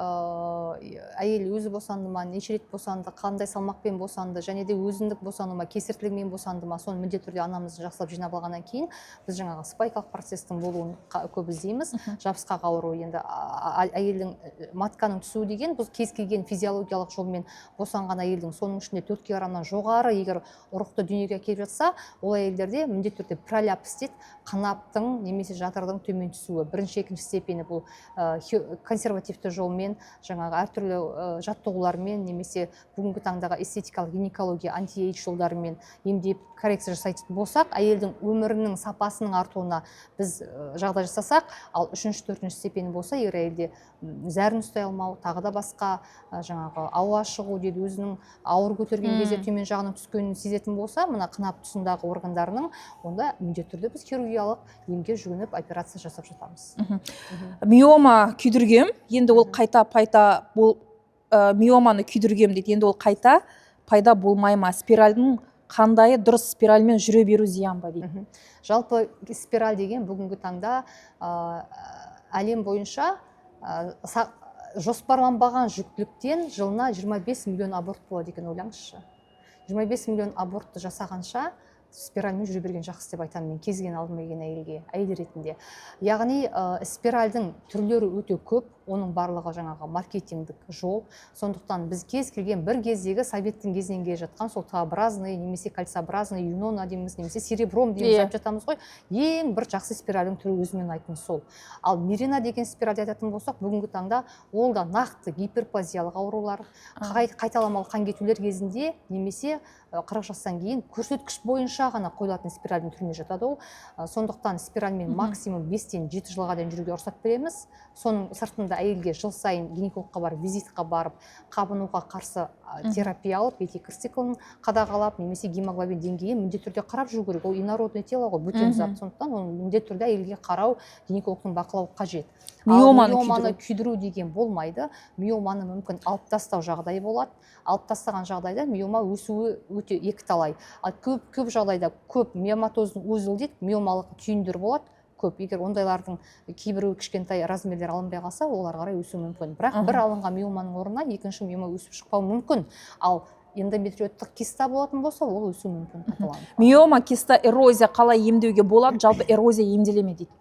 әйел өзі босанды ма, неше рет босанды, қандай салмақпен босанды және де өзіндік босану ма, кесар тілігімен босанды ма, соны міндетті түрде анамызды жақсылап жинап алғаннан кейін біз жаңағы спайкалық процесстің болуын көп іздейміз. Жабысқақ ауру енді әйелдің матканың түсуі деген бұл кез келген физиологиялық жолмен босанған әйелдің, соның ішінде 4 килограммнан жоғары егер ұрықты дүниеге әкеліп жатса, ол әйелдерде міндетті түрде пролапс дейді, қынаптың немесе жатырдың төмен түсуі бірінші, екінші степені. Бұл консервативті жолмен, жаңағы әртүрлі жаттығулармен немесе бүгінгі таңдағы эстетикалық гинекология, anti-age жолдарымен емдеп, коррекция жасайтын болсақ, әйелдің өмірінің сапасының артуына біз жағдай жасасақ. Ал үшінші, төртінші степені болса, егер әйелде зәрін ұстай алмау, тағы да басқа жаңағы ауа шығу дейді, өзінің ауыр көтерген кезде төмен жағының түскенін сезетін болса, мына қынап тұсындағы органдарының, онда міндетті түрде біз хирургиялық емге жүгініп, операция жасап жатамыз. Миома күйдіргем, енді ол қайта пайда бол, миоманы күйдіргем дейді, енді ол қайта пайда болмай ма? Спиральдің қандайы дұрыс, спиральмен жүре беру зиян ба дейді. Жалпы спираль деген бүгінгі таңда әлем бойынша жоспарланбаған жүктіліктен жылына 25 миллион аборт болады екен, ойлаңызшы. 25 миллион абортты жасағанша Спиральмен жүре берген жақсы деп айтамын мен кез келген алдыма келген әйелге, әйел ретінде. Яғни спиральдің түрлері өте көп, оның барлығы жаңағы маркетингдік жол. Сондықтан біз кез келген бір кездегі советтің кезінен келе жатқан сол Т-образный немесе кольцеобразный, Юнона дейміз немесе серебром дейміз, айтып жатамыз ғой. Ең бір жақсы спиральдің түрі өзіме ұнайтын сол. Ал Мирена деген спиральді айтатын болсақ, бүгінгі таңда ол да нақты гиперплазиялық аурулар, қайталамалы қан кетулер кезінде немесе 40 жастан кейін көрсеткіш бойынша ғана қойылатын спиральдің түріне жатады ол. Сондықтан спиральмен максимум 5-тен 7 жылға дейін жүруге рұқсат береміз. Соның сыртында әйелге жыл сайын гинекологқа барып, визитқа барып, қабынуға қарсы терапия алып, етеккір циклін қадағалап немесе гемоглобин деңгейін міндетті түрде қарап жүру керек. Ол инородное тело ғой, бөтен зат. Сондықтан оны міндетті түрде әйелге қарау, гинекологтың бақылауы қажет. Ал Миоманы миоманы күйдіру. күйдіру деген болмайды. Миоманы мүмкін алып тастау жағдайы болады. Алып тастаған жағдайда миома өсуі өте екіталай. Ал көп көп жағдайда көп миоматоздың узел дейді, миомалық түйіндер болады көп. Егер ондайлардың кейбіреуі кішкентай размерлер алынбай қалса, ол ары қарай өсуі мүмкін. Бірақ бір алынған миоманың орнына екінші миома өсіп шықпауы мүмкін. Ал эндометриоидтық киста болатын болса, ол өсуі мүмкін, қайталанып. Миома, киста, эрозия қалай емдеуге болады? Жалпы эрозия емделе ме дейді.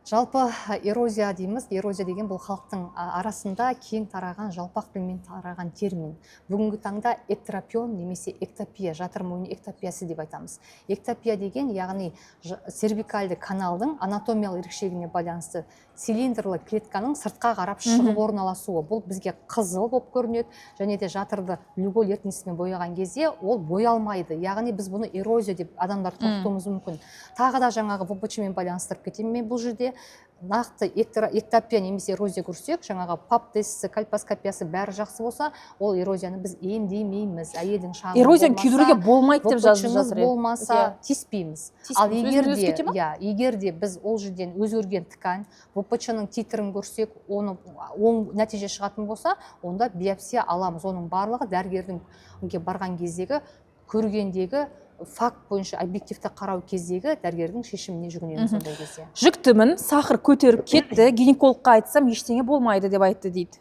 Жалпы эрозия дейміз. Эрозия деген бұл халықтың арасында кең тараған, жалпақ тілмен тараған термин. Бүгінгі таңда эктропион немесе эктопия, жатыр мойны эктопиясы деп айтамыз. Эктопия деген, яғни цервикальды каналдың анатомиялық ерекшелігіне байланысты цилиндрлі клетканың сыртқа қарап шығып орналасуы. Бұл бізге қызыл болып көрінеді және де жатырды люголь ерітіндісімен бояған кезде ол боялмайды. Яғни біз бұны эрозия деп адамдарды қорқытуымыз мүмкін. Тағы да жаңағы ВПЧ мен байланыстырып кетемін мен. Бұл жерде нақты эктопия немесе эрозия көрсек, жаңағы ПАП тестісі, кольпоскопиясы бәрі жақсы болса, ол эрозияны біз емдемейміз. Әйелдің шағымы Эрозияны болмаса, күйдіруге болмайды деп жазып ВПЧ-ңыз жатыр, иә. болмаса, тиіспейміз. Ал Тиіспейміз. егер Өзімен өзі де кете ма? Иә, егер де біз ол жерден өзгерген ткань, ВПЧ-ның титрін көрсек, оны оң нәтиже шығатын болса, онда биопсия аламыз. Оның барлығы дәрігердің барған кездегі көргендегі факт бойынша, объективті қарау кездегі дәрігердің шешіміне жүгінеміз ондай кезде. Жүктімін, сахар көтеріп кетті, гинекологқа айтсам, ештеңе болмайды деп айтты дейді.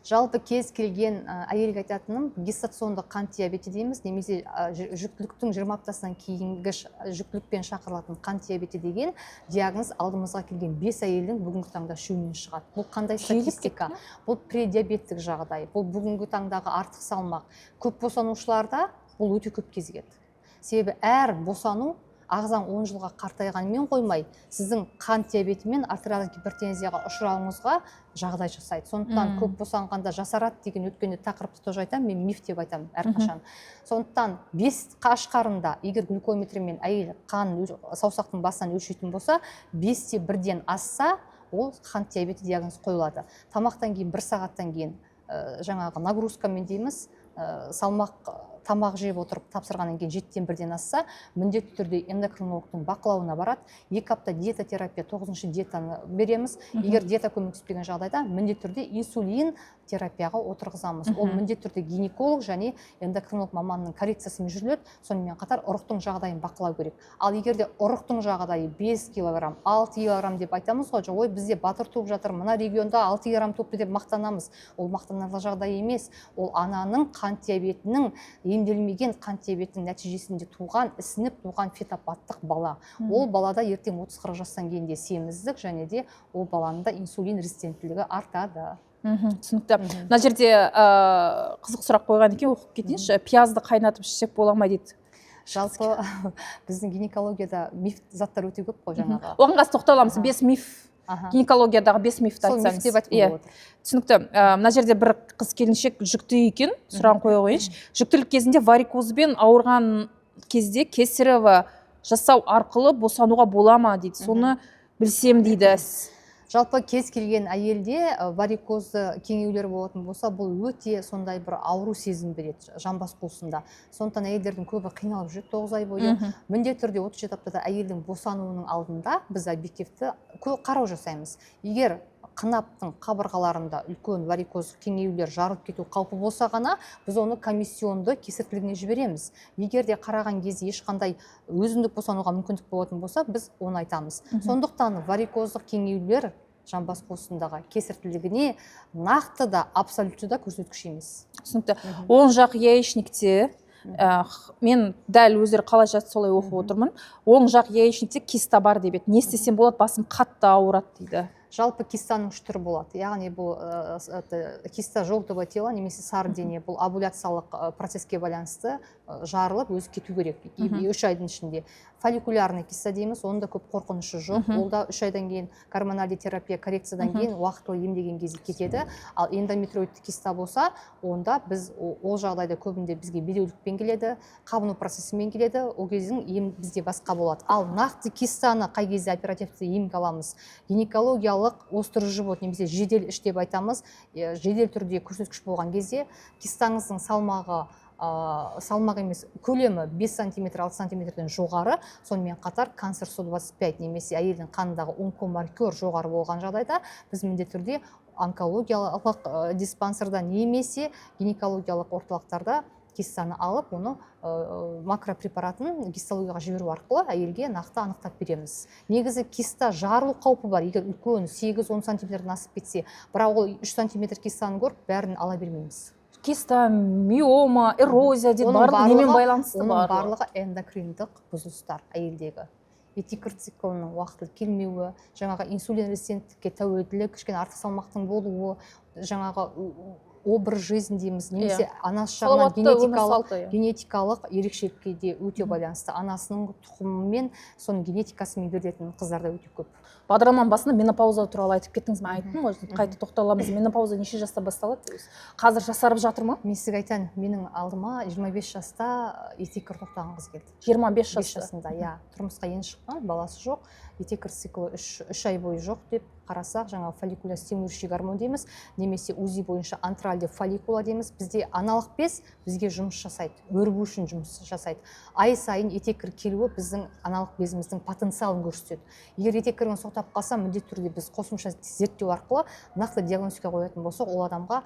Жалпы кез келген әйелге айтатыным, гестационды қант диабеті дейміз немесе жүктіліктің 20 аптасынан кейінгі жүктілікпен шақырылатын қант диабеті деген диагноз алдымызға келген бес әйелдің бүгінгі таңда үшеуінен шығады. Бұл қандай Жиілеп статистика? кетті ме? Бұл предиабеттік жағдай, бұл бүгінгі таңдағы артық салмақ. Көп босанушыларда бұл өте көп кезігеді. Себебі әр босану ағзаң 10 жылға қартайғанымен қоймай, сіздің қант диабеті мен артериалдық гипертензияға ұшырауыңызға жағдай жасайды. Сондықтан көп босанғанда жасарады деген өткенде тақырыпты тоже айтамын мен, миф деп айтамын әрқашан. Сондықтан бес аш қарында егер глюкометрмен әйел қан саусақтың басынан өлшейтін болса, 5,1-ден асса, ол қант диабеті диагноз қойылады. Тамақтан кейін бір сағаттан кейін жаңағы нагрузкамен дейміз, салмақ, тамақ жеп отырып тапсырғаннан кейін 7,1-ден асса, міндетті түрде эндокринологтың бақылауына барады. 2 апта диета терапия, тоғызыншы диетаны береміз. Егер диета көмектеспеген жағдайда, міндетті түрде инсулин терапияға отырғызамыз. Ол міндетті түрде гинеколог және эндокринолог маманның коррекциясымен жүріледі. Сонымен қатар ұрықтың жағдайын бақылау керек. Ал егер де ұрықтың жағдайы 5 килограмм, 6 килограмм деп айтамыз ғой, ой, бізде батыр туып жатыр, мына регионда 6 килограмм туыпты деп мақтанамыз. Ол мақтанарлық жағдай емес. Ол ананың қант диабетінің, емделмеген қант диабетінің нәтижесінде туған, ісініп туған фетопаттық бала. Ол балада ертең 30-40 жастан кейін де семіздік және де ол баланың да инсулин резистенттілігі артады. Түсінікті. Мына жерде қызық сұрақ қойған екен, оқып кетейінші. Пиязды қайнатып ішсек бола ма дейді. Жалпы біздің гинекологияда миф заттар өте көп қой жаңағы. Оған қазір тоқталамыз. Бес миф, гинекологиядағы бес мифті Сол миф айтсаңыз. деп айтқым Иә, келіп отыр. түсінікті. Мына жерде бір қыз келіншек жүкті екен, сұрағын қоя қояйыншы. Жүктілік кезінде варикозбен ауырған кезде кесарево жасау арқылы босануға бола ма дейді. Соны білсем дейді. Жалпы кез келген әйелде варикозды кеңеюлер болатын болса, бұл өте сондай бір ауру сезім береді жамбас қуысында. Сондықтан әйелдердің көбі қиналып жүреді 9 ай бойы. Міндетті түрде 37 аптада әйелдің босануының алдында біз объективті қарау жасаймыз. Егер қынаптың қабырғаларында үлкен варикоз кеңеюлер, жарылып кету қаупі болса ғана, біз оны комиссионды кесар тілігіне жібереміз. Егер де қараған кезде ешқандай өзіндік босануға мүмкіндік болатын болса, біз оны айтамыз. Сондықтан варикоздық кеңеюлер жамбас қуысындағы кесар тілігіне нақты да, абсолютті да көрсеткіш емес. Түсінікті. Оң жақ яичникте Мен дәл өздері қалай жазды, солай оқып отырмын. Оң жақ яичникте киста бар деп еді, не істесем болады, басым қатты ауырады дейді. Жалпы кистаның үш түрі болады, яғни бұл это, киста желтого тела немесе сары дене, бұл овуляциялық процесске байланысты жарылып, өзі кету керек 3 айдың ішінде. Фолликулярный киста дейміз, оның да көп қорқынышы жоқ, ол да 3 айдан кейін гормональды терапия, коррекциядан кейін уақытылы емдеген кезде кетеді. Ал эндометриоидты киста болса, онда біз ол жағдайда көбінде бізге бедеулікпен келеді, қабыну процесімен келеді, ол кездің ем бізде басқа болады. Ал нақты кистаны қай кезде оперативті емге аламыз? Гинекологиялық острый живот немесе жедел іш деп айтамыз, жедел түрде көрсеткіш болған кезде, кистаңыздың салмағы, салмақ емес, көлемі 5 сантиметр, 6 сантиметрден жоғары, сонымен қатар канцер 125 немесе әйелдің қанындағы онкомаркер жоғары болған жағдайда, біз міндетті түрде онкологиялық диспансерда немесе гинекологиялық орталықтарда кистаны алып, оны макропрепаратын гистологияға жіберу арқылы әйелге нақты анықтап береміз. Негізі киста жарылу қаупі бар, егер үлкен 8-10 сантиметрден асып кетсе, бірақ ол 3 сантиметр кистаны көріп, бәрін ала бермейміз. Киста, миома, эрозия дейді, Оның барлығы немен барлығы- байланысты? Оның Барлығы барлығы эндокриндық бұзылыстар, әйелдегі етеккір циклының уақытылы келмеуі, жаңағы инсулин резистенттікке тәуелділік, кішкене артық салмақтың болуы, жаңағы образ жизнь дейміз немесе анасы жағынан Салауатты өмір генетикалық салты, иә. генетикалық ерекшелікке де өте байланысты. Анасының тұқымымен, соның генетикасымен берілетін қыздар да өте көп. Бағдарламаның басында менопауза туралы айтып кеттіңіз, мен айттым ғой, қайта тоқталамыз. Менопауза неше жаста басталады өзі? Қазір жасарып жатыр ма? Мен сізге айтайын, менің алдыма 25 жаста етеккір тоқтаған қыз келді. 25 5 жаста? жасында, иә. Тұрмысқа енді шыққан, баласы жоқ, етеккір циклі 3 ай бойы жоқ деп қарасақ, жаңағы фолликулостимулирующий гормон дейміз немесе УЗИ бойынша антральды фолликула дейміз. Бізде аналық без бізге жұмыс жасайды, өрбу үшін жұмыс жасайды. Ай сайын етеккір келуі біздің аналық безіміздің потенциалын көрсетеді. Егер етеккіріңіз тоқтап қалса, міндетті түрде біз қосымша зерттеу арқылы нақты диагностика қоятын болсақ, ол адамға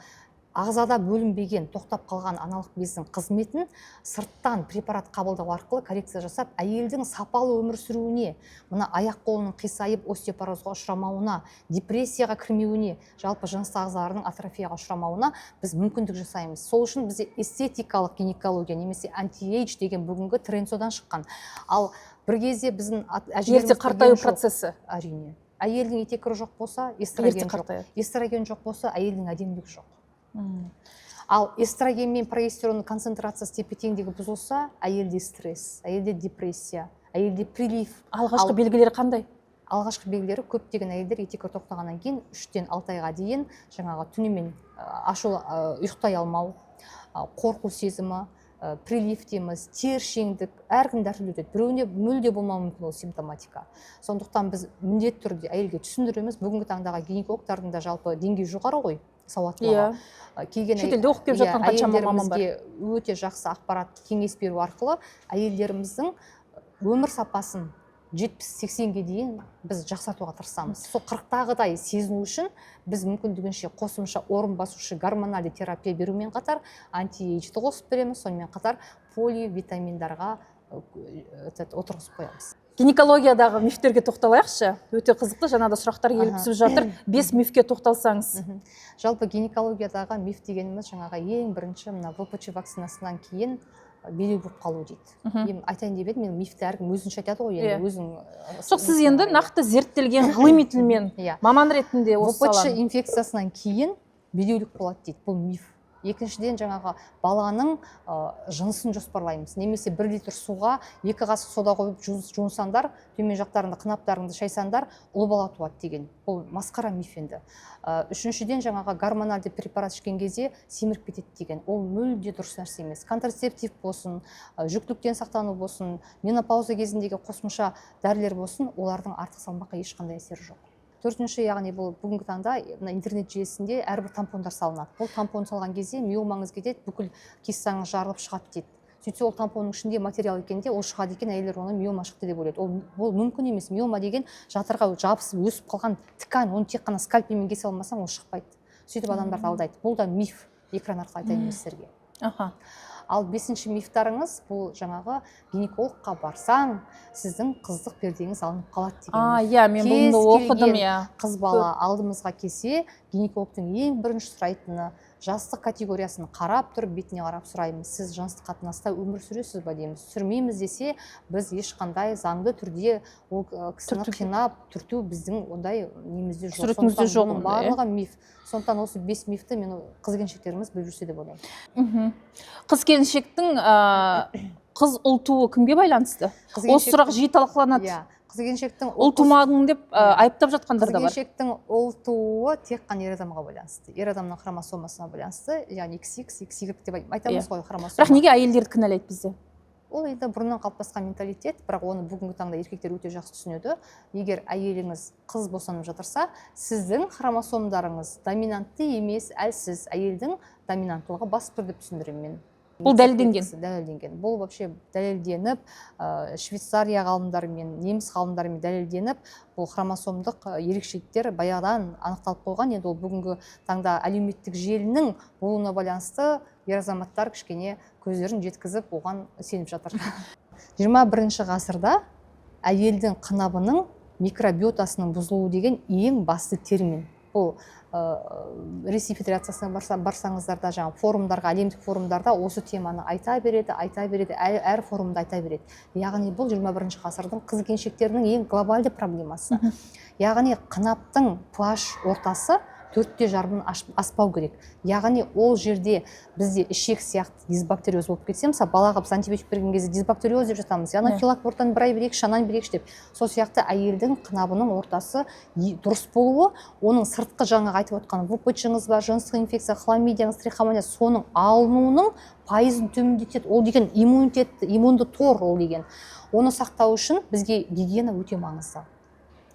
ағзада бөлінбеген, тоқтап қалған аналық бездің қызметін сырттан препарат қабылдау арқылы коррекция жасап, әйелдің сапалы өмір сүруіне, мына аяқ қолының қисайып остеопорозға ұшырамауына, депрессияға кірмеуіне, жалпы жыныстық ағзаларының атрофияға ұшырамауына біз мүмкіндік жасаймыз. Сол үшін бізде эстетикалық гинекология немесе anti-age деген бүгінгі тренд содан шыққан. Ал бір кезде біздің әжелеріміз Ерте қартаю білген жоқ. процесі. Әрине, әйелдің етеккірі жоқ болса, эстроген Ерте жоқ. қартаяды. Эстроген жоқ болса, әйелдің әдемілігі жоқ. Ал эстроген мен прогестеронның концентрациясы тепе теңдігі бұзылса, әйелде стресс, әйелде депрессия, әйелде прилив. Алғашқы белгілері қандай? Алғашқы белгілері: көптеген әйелдер етеккір тоқтағаннан кейін 3-тен 6 айға дейін жаңағы түнімен ашу, ұйықтай алмау, қорқу сезімі, прилив дейміз, тершеңдік, әркімде әртүрлі өтеді, біреуінде мүлде болмауы мүмкін ол симптоматика. Сондықтан біз міндетті түрде әйелге түсіндіреміз. Бүгінгі таңдағы гинекологтардың да жалпы деңгейі жоғары ғой, сауаттылығы. Келген Шетелде оқып келіп жатқан қаншама маман бар. Әйелдерімізге өте жақсы ақпарат, кеңес беру арқылы әйелдеріміздің өмір сапасын 70-80-ге дейін біз жақсартуға тырысамыз. Сол 40-тағыдай сезіну үшін біз мүмкіндігінше қосымша орын басушы гормональды терапия берумен қатар anti-age ді қосып береміз, сонымен қатар поливитаминдарға этот, отырғызып қоямыз. Гинекологиядағы мифтерге тоқталайықшы, өте қызықты, жаңа да сұрақтар келіп түсіп жатыр. Бес мифке тоқталсаңыз. Жалпы гинекологиядағы миф дегеніміз жаңағы ең бірінші мына ВПЧ вакцинасынан кейін бедеу болып қалу дейді. Енді айтайын деп едім, мен мифті әркім өзінше айтады ғой енді, өзің Жоқ, сіз енді нақты зерттелген ғылыми тілмен, маман ретінде осы ВПЧ саланы. инфекциясынан кейін бедеулік болады дейді, бұл миф. Екіншіден, жаңағы баланың жынысын жоспарлаймыз немесе 1 литр суға 2 қасық сода қойып жуынсаңдар, төмен жақтарыңды, қынаптарыңды шайсаңдар, ұл бала туады деген, бұл масқара миф енді. Үшіншіден, жаңағы гормональды препарат ішкен кезде семіріп кетеді деген, ол мүлде дұрыс нәрсе емес. Контрацептив болсын, жүктіліктен сақтану болсын, менопауза кезіндегі қосымша дәрілер болсын, олардың артық салмаққа ешқандай әсері жоқ. Төртінші, яғни бұл бүгінгі таңда мына интернет желісінде әрбір тампондар салынады. Бұл тампон салған кезде миомаңыз кетеді, бүкіл кистаңыз жарылып шығады дейді. Сөйтсе, ол тампонның ішінде материал екен де, ол шығады екен, әйелдер оны миома шықты деп ойлайды. Ол бұл мүмкін емес. Миома деген жатырға жабысып өсіп қалған ткань, оны тек қана скальпельмен кесе алмасаң, ол шықпайды. Сөйтіп адамдарды алдайды. Бұл да миф, экран арқылы айтайын мен сіздерге. Ал бесінші мифтарыңыз бұл жаңағы гинекологқа барсаң, сіздің қыздық пердеңіз алынып қалады деген миф. Иә, мен Кез бұны оқыдым, келген иә. қыз бала алдымызға келсе, гинекологтың ең бірінші сұрайтыны: Жастық категориясын қарап тұрып, бетіне қарап сұраймыз: сіз жыныстық қатынаста өмір сүресіз ба дейміз. Сүрмейміз десе, біз ешқандай заңды түрде ол кісіні қинап түрту біздің ондай немізде жоқ. Құзыретіңізде Сондықтан жоқ бұның ондай, иә? барлығы миф. Сондықтан осы бес мифті мен қыз келіншектеріміз біліп жүрсе деп ойлаймын. Қыз келіншектің қыз ұл тууы кімге байланысты? Қыз Осы сұрақ жиі талқыланады. Иә, қыз келіншектің Ұл тумадың деп айыптап жатқандар қыз да бар. келіншектің ұл тууы тек қана ер адамға байланысты, ер адамның хромосомасына байланысты, яғни XX, XY деп айтамыз ғой, хромосома. Бірақ неге әйелдерді кінәлайды бізде? Ол енді бұрыннан қалыптасқан менталитет, бірақ оны бүгінгі таңда еркектер өте жақсы түсінеді. Егер әйеліңіз қыз босанып жатырса, сіздің хромосомдарыңыз доминантты емес, әлсіз, әйелдің доминанттылығы басып тұр деп түсіндіремін мен. Бұл дәлелденген. Дәлелденген. Бұл вообще дәлелденіп, Швейцария ғалымдарымен, неміс ғалымдарымен дәлелденіп, бұл хромосомдық ерекшеліктер баяғыдан анықталып қойған. Енді ол бүгінгі таңда әлеуметтік желінің болуына байланысты ер азаматтар кішкене көздерін жеткізіп, оған сеніп жатыр. 21 ғасырда әйелдің қынабының микробиотасының бұзылуы деген ең басты термин. Бұл Ресей Федерациясына барсаңыздар да, жаңағы форумдарға, әлемдік форумдарда осы теманы айта береді, айта береді, әр форумда айта береді. Яғни бұл 21 ғасырдың қыз келіншектерінің ең глобальды проблемасы. Яғни қынаптың pH ортасы 4,5-дан аспау керек. Яғни ол жерде бізде ішек сияқты дисбактериоз болып кетсе, мысалы, балаға біз антибиотик берген кезде дисбактериоз деп жатамыз, яғни филакортан бір ай берейікші, ананы берейікші деп. Сол сияқты әйелдің қынабының ортасы дұрыс болуы, оның сыртқы жаңағы айтып отқан ВПЧ-ңыз бар, жыныстық инфекция, хламидияңыз, трихомония, соның алынуының пайызын төмендетеді. Ол деген иммунитет, иммунды тор ол деген. Оны сақтау үшін бізге гигиена өте маңызды.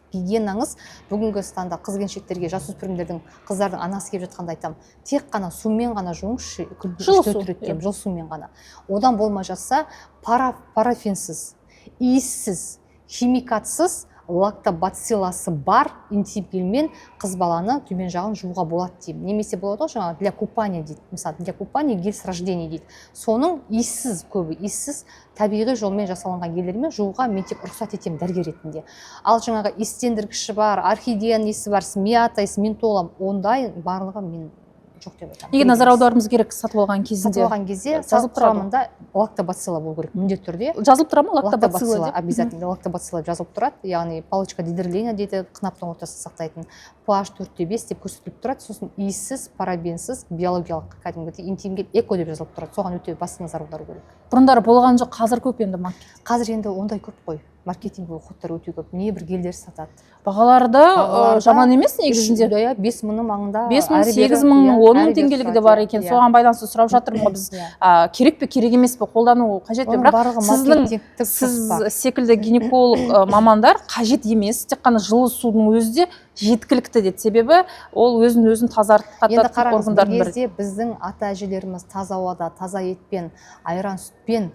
Гигиенаңыз бүгінгі станда қыз келіншектерге, жасөспірімдердің, қыздардың анасы келіп жатқанда айтамын: тек қана сумен ғана жуыңызшы күнде Жылы үш-төрт су, рет деймін, жылы сумен ғана. Одан болмай жатса, парафинсіз, иіссіз, химикатсыз, лактобацилласы бар интим гельмен қыз баланы төмен жағын жууға болады деймін. Немесе болады ғой жаңағы для купания дейді, мысалы, для купания гель с рождения дейді, соның иіссіз, көбі иіссіз, табиғи жолмен жасалынған гельдермен жууға мен тек рұқсат етемін дәрігер ретінде. Ал жаңағы иістендіргіші бар, орхидеяның иісі бар, с мятой, с ментолом, ондай барлығы мен жоқ деп айтамын. Неге назар аударуымыз керек сатып алған кезінде? Сатып алған кезде Жазылып тұрады ғой. құрамында лактобацилла болу керек міндетті түрде. Жазылып тұра ма лактобацилла Лактобацилла деп? Обязательно лактобацилла жазылып тұрады, яғни палочка Дедерлейна дейді, қынаптың ортасын сақтайтын, pH 4,5 деп көрсетіліп тұрады. Сосын иіссіз, парабенсіз, биологиялық, кәдімгідей интим гель, эко деп жазылып тұрады. Соған өте басты назар аудару керек. Бұрындары болған жоқ, қазір көп енді маркетинг. Қазір енді ондай көп қой, маркетинговый ходтар өте көп, небір гельдер сатады. Бағалары да Бағалары да жаман емес негізінде. Иә, 5000-ның маңында. 5000, Әрі бері, 8000, иә, 10 мың әрі бері теңгелігі де тұрады, бар иә, екен. иә. Соған байланысты сұрап жатырмын ғой біз. Иә. Керек пе, керек емес пе, қолдану қажет пе? Оның Бірақ барлығы маркетингтік сіз жоспар. секілді гинеколог мамандар қажет емес, тек қана жылы судың өзі де жеткілікті деді, себебі ол өзін өзін тазартатын Енді қараңыз, бір органдардың бірі. кезде біздің ата әжелеріміз таза ауада, таза етпен, айран сүтпен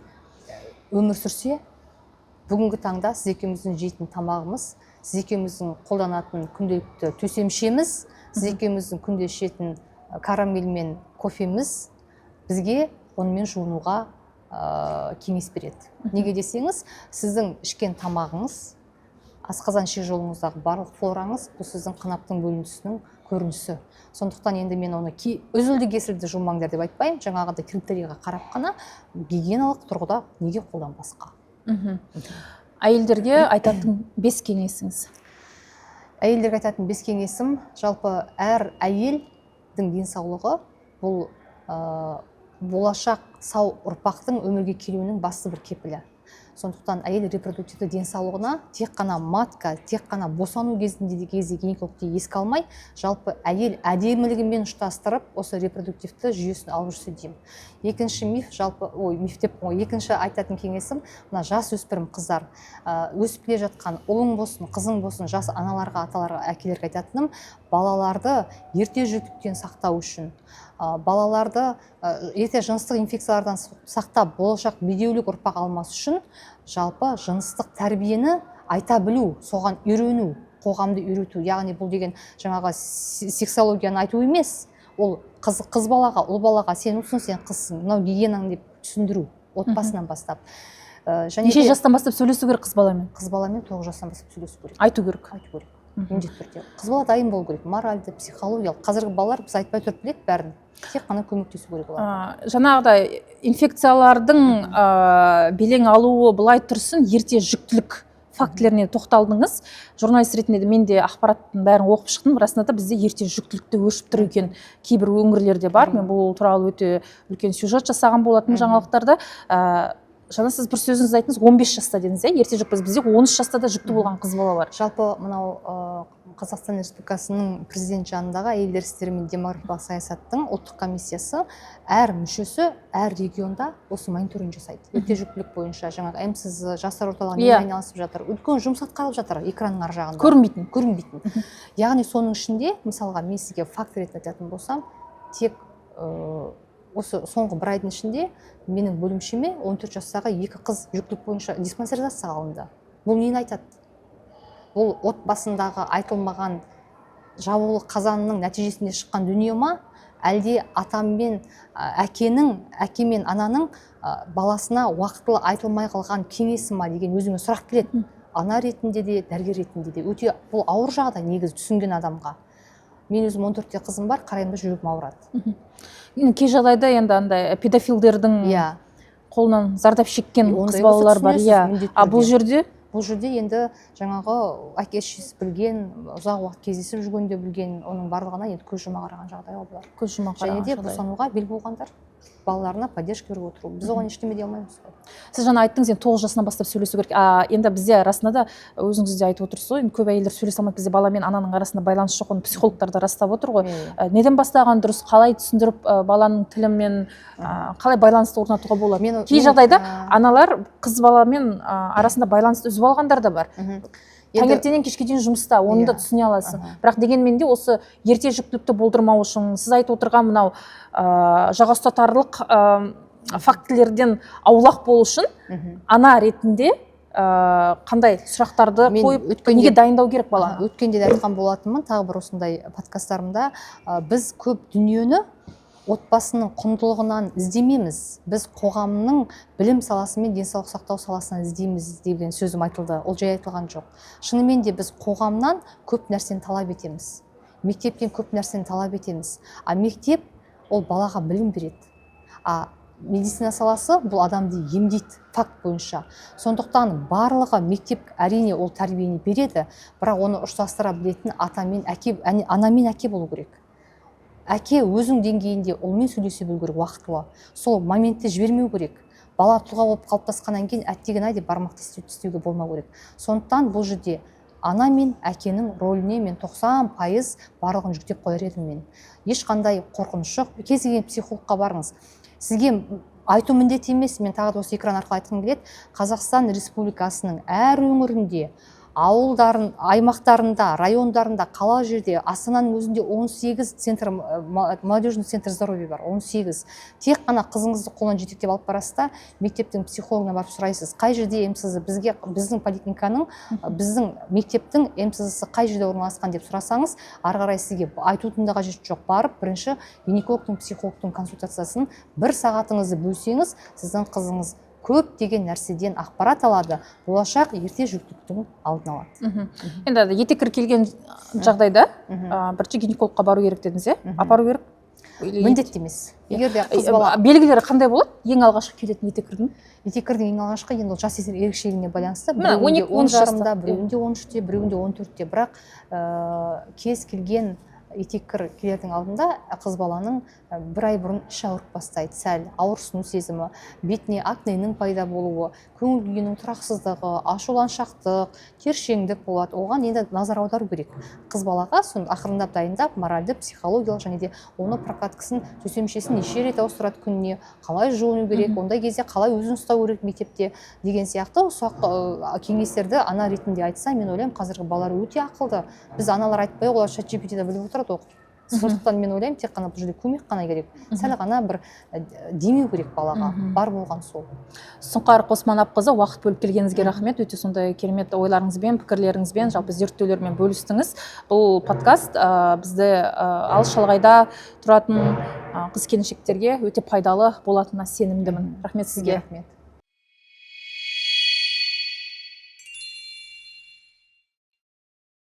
өмір сүрсе, бүгінгі таңда сіз екеуміздің жейтін тамағымыз, сіз екеуміздің қолданатын күнделікті төсемшеміз, сіз екеуміздің күнде ішетін карамель мен кофеміз бізге онымен жуынуға кеңес береді. Неге десеңіз, сіздің ішкен тамағыңыз, асқазан ішек жолыңыздағы барлық флораңыз — бұл сіздің қынаптың бөлінісінің көрінісі. Сондықтан енді мен оны үзілді кесілді жумаңдар деп айтпаймын, жаңағыдай критерийға қарап қана гигиеналық тұрғыда неге қолданбасқа. Әйелдерге айтатын бес кеңесіңіз? Әйелдерге айтатын бес кеңесім: жалпы әр әйелдің денсаулығы бұл болашақ сау ұрпақтың өмірге келуінің басты бір кепілі. Сондықтан әйел репродуктивті денсаулығына тек қана матка, тек қана босану кезінде де кезде гинекологты еске алмай, жалпы әйел әдемілігімен ұштастырып, осы репродуктивті жүйесін алып жүрсе деймін. Екінші миф, жалпы, ой, миф деп қой, екінші айтатын кеңесім: мына жас өспірім қыздар, өсіп келе жатқан ұлың болсын, қызың болсын, жас аналарға, аталарға, әкелерге айтатыным: балаларды ерте жүктіліктен сақтау үшін, балаларды ерте жыныстық инфекциялардан сақтап, болашақ бедеулік ұрпақ алмас үшін жалпы жыныстық тәрбиені айта білу, соған үйрену, қоғамды үйрету. Яғни бұл деген жаңағы сексологияны айту емес, ол қыз балаға, ұл балаға сен ұлсың, сен қызсың, мынау гигиенаң деп түсіндіру отбасынан бастап. Және Неше де жастан бастап сөйлесу керек қыз баламен? Қыз баламен 9 жастан бастап сөйлесу керек. Айту керек. Айту керек. Міндетті түрде қыз бала дайын болу керек, моральды, психологиялық. Қазіргі балалар біз айтпай тұрып біледі бәрін, тек қана көмектесу керек оларға. Жаңағыдай инфекциялардың белең алуы былай тұрсын, ерте жүктілік фактілеріне тоқталдыңыз. Журналист ретінде де мен де ақпараттың бәрін оқып шықтым. Расында да, бізде ерте жүктілікті өршіп тұр екен, кейбір өңірлерде бар. Мен бұл туралы өте үлкен сюжет жасаған болатынмын жаңалықтарда. Жаңа сіз бір сөзіңізді айттыңыз, 15 жаста дедіңіз, иә, ерте жүкті. Бізде 13 жаста да жүкті болған қыз бала бар. Жалпы мынау Қазақстан Республикасының Президент жанындағы әйелдер істері мен демографиялық саясаттың ұлттық комиссиясы, әр мүшесі әр регионда осы мониторинг жасайды ерте жүктілік бойынша. Жаңағы МСЗ, жастар орталығы немен айналысып жатыр, үлкен жұмыс атқарылып жатыр экранның ар жағында көрінбейтін. Көрінбейтін. Яғни соның ішінде, мысалға, мен сізге факт ретінде айтатын болсам, тек осы соңғы бір айдың ішінде менің бөлімшеме 14 жастағы екі қыз жүктілік бойынша диспансеризацияға алынды. Бұл нені айтады? Бұл отбасындағы айтылмаған жабулы қазанның нәтижесінде шыққан дүние ма, әлде атам мен әкенің, әке мен ананың баласына уақытылы айтылмай қалған кеңесі ма деген өзіме сұрақ келеді. Ана ретінде де, дәрігер ретінде де өте бұл ауыр жағдай негізі түсінген адамға. Мен өзім 14-те қызым бар, қараймын да, жүрегім ауырады. Енді кей жағдайда енді андай педофилдердің қолынан зардап шеккен Ондай қыз болса балалар бар. түсінесіз, міндетті А бұл түрде. жерде? Бұл жерде енді жаңағы әке шешесі білген, ұзақ уақыт кездесіп жүргенде білген, оның барлығына енді көз жұма қараған жағдай ғой бұлар. Көз жұма Және қараған де жағдай. босануға бел буғандар, балаларына поддержка беріп отыру, біз оған ештеме дей алмаймыз ғой. Сіз жаңа айттыңыз, енді 9 жасынан бастап сөйлесу керек. А енді бізде расында да, өзіңіз де айтып отырсыз ғой, енді көп әйелдер сөйлесе алмайды, бізде бала мен ананың арасында байланыс жоқ, оны психологтар да растап отыр ғой. Неден бастаған дұрыс, қалай түсіндіріп, баланың тілімен, қалай байланысты орнатуға болады? Кей жағдайда аналар қыз баламен арасында байланысты үзіп алғандар да бар. Таңертеңнен кешке дейін жұмыста, оны да түсіне аласың. Бірақ дегенмен де осы ерте жүктілікті болдырмау үшін сіз айтып отырған мынау жаға ұстатарлық фактілерден аулақ болу үшін ана ретінде қандай сұрақтарды Мен қойып, неге дайындау керек баланы? Өткенде де айтқан болатынмын тағы бір осындай подкасттарымда, біз көп дүниені отбасының құндылығынан іздемейміз, біз қоғамның білім саласы мен денсаулық сақтау саласынан іздейміз деген сөзім айтылды. Ол жай айтылған жоқ. Шынымен де біз қоғамнан көп нәрсені талап етеміз, мектептен көп нәрсені талап етеміз. А мектеп ол балаға білім береді, а медицина саласы бұл адамды емдейді факт бойынша. Сондықтан барлығы, мектеп әрине ол тәрбиені береді, бірақ оны ұштастыра білетін ата мен әке, ана мен әке болу керек. Әке өзінің деңгейінде ұлмен сөйлесе білу керек уақытылы, сол моментті жібермеу керек. Бала тұлға болып қалыптасқаннан кейін әттеген ай деп бармақ тістеуге болмау керек. Сондықтан бұл жерде ана мен әкенің рөліне мен 90% барлығын жүктеп қояр едім. Мен ешқандай қорқыныш жоқ, кез келген психологқа барыңыз, сізге айту міндет емес. Мен тағы да осы экран арқылы айтқым келеді: Қазақстан Республикасының әр өңірінде, ауылдарын, аймақтарында, райондарында, қала жерде, Астананың өзінде 18 центр, молодежный центр здоровья бар, 18. Тек қана қызыңызды қолынан жетектеп алып барасыз да, мектептің психологына барып сұрайсыз, қай жерде МЦЗ, бізге, біздің поликлиниканың, біздің мектептің МЦЗ қай жерде орналасқан деп сұрасаңыз, ары қарай сізге айтудың да қажеті жоқ. Барып бірінші гинекологтың, психологтың консультациясын бір сағатыңызды бөлсеңіз, сіздің қызыңыз көптеген нәрседен ақпарат алады, болашақ ерте жүктіліктің алдын алады. Енді етеккір келген жағдайда бірінші гинекологқа бару керек дедіңіз, иә? Апару керек или Міндетті емес. Егер де қыз бала Белгілері қандай болады ең алғашқы келетін етеккірдің? Етеккірдің ең алғашқы, енді ол жас ерекшелігіне байланысты, Міне, біреуінде 12, он 13 жаста. жарымда, біреуінде 13-те, біреуінде 14-те. Бірақ кез келген етеккір келердің алдында қыз баланың бір ай бұрын іші ауырып бастайды, сәл ауырсыну сезімі, бетіне акненің пайда болуы, көңіл күйінің тұрақсыздығы, ашуланшақтық, тершеңдік болады. Оған енді назар аудару керек қыз балаға. Соны ақырындап дайындап, моральды, психологиялық, және де оны прокладкасын, төсемшесін неше рет ауыстырады күніне, қалай жуыну керек, ондай кезде қалай өзін ұстау керек мектепте деген сияқты ұсақ кеңестерді ана ретінде айтса, мен ойлаймын, қазіргі балалар өте ақылды. Біз аналар айтпай ақ, олар чат GPT-да біліп отырады оқып. Сондықтан мен ойлаймын, тек қана бұл жерде көмек қана керек, сәл ғана бір демеу керек балаға, бар болған сол. Сұңқар Қосманапқызы, уақыт бөліп келгеніңізге рахмет. Өте сондай керемет ойларыңызбен, пікірлеріңізбен, жалпы зерттеулермен бөлістіңіз. Бұл подкаст бізді алыс шалғайда тұратын қыз келіншектерге өте пайдалы болатынына сенімдімін. Рахмет сізге. Рахмет.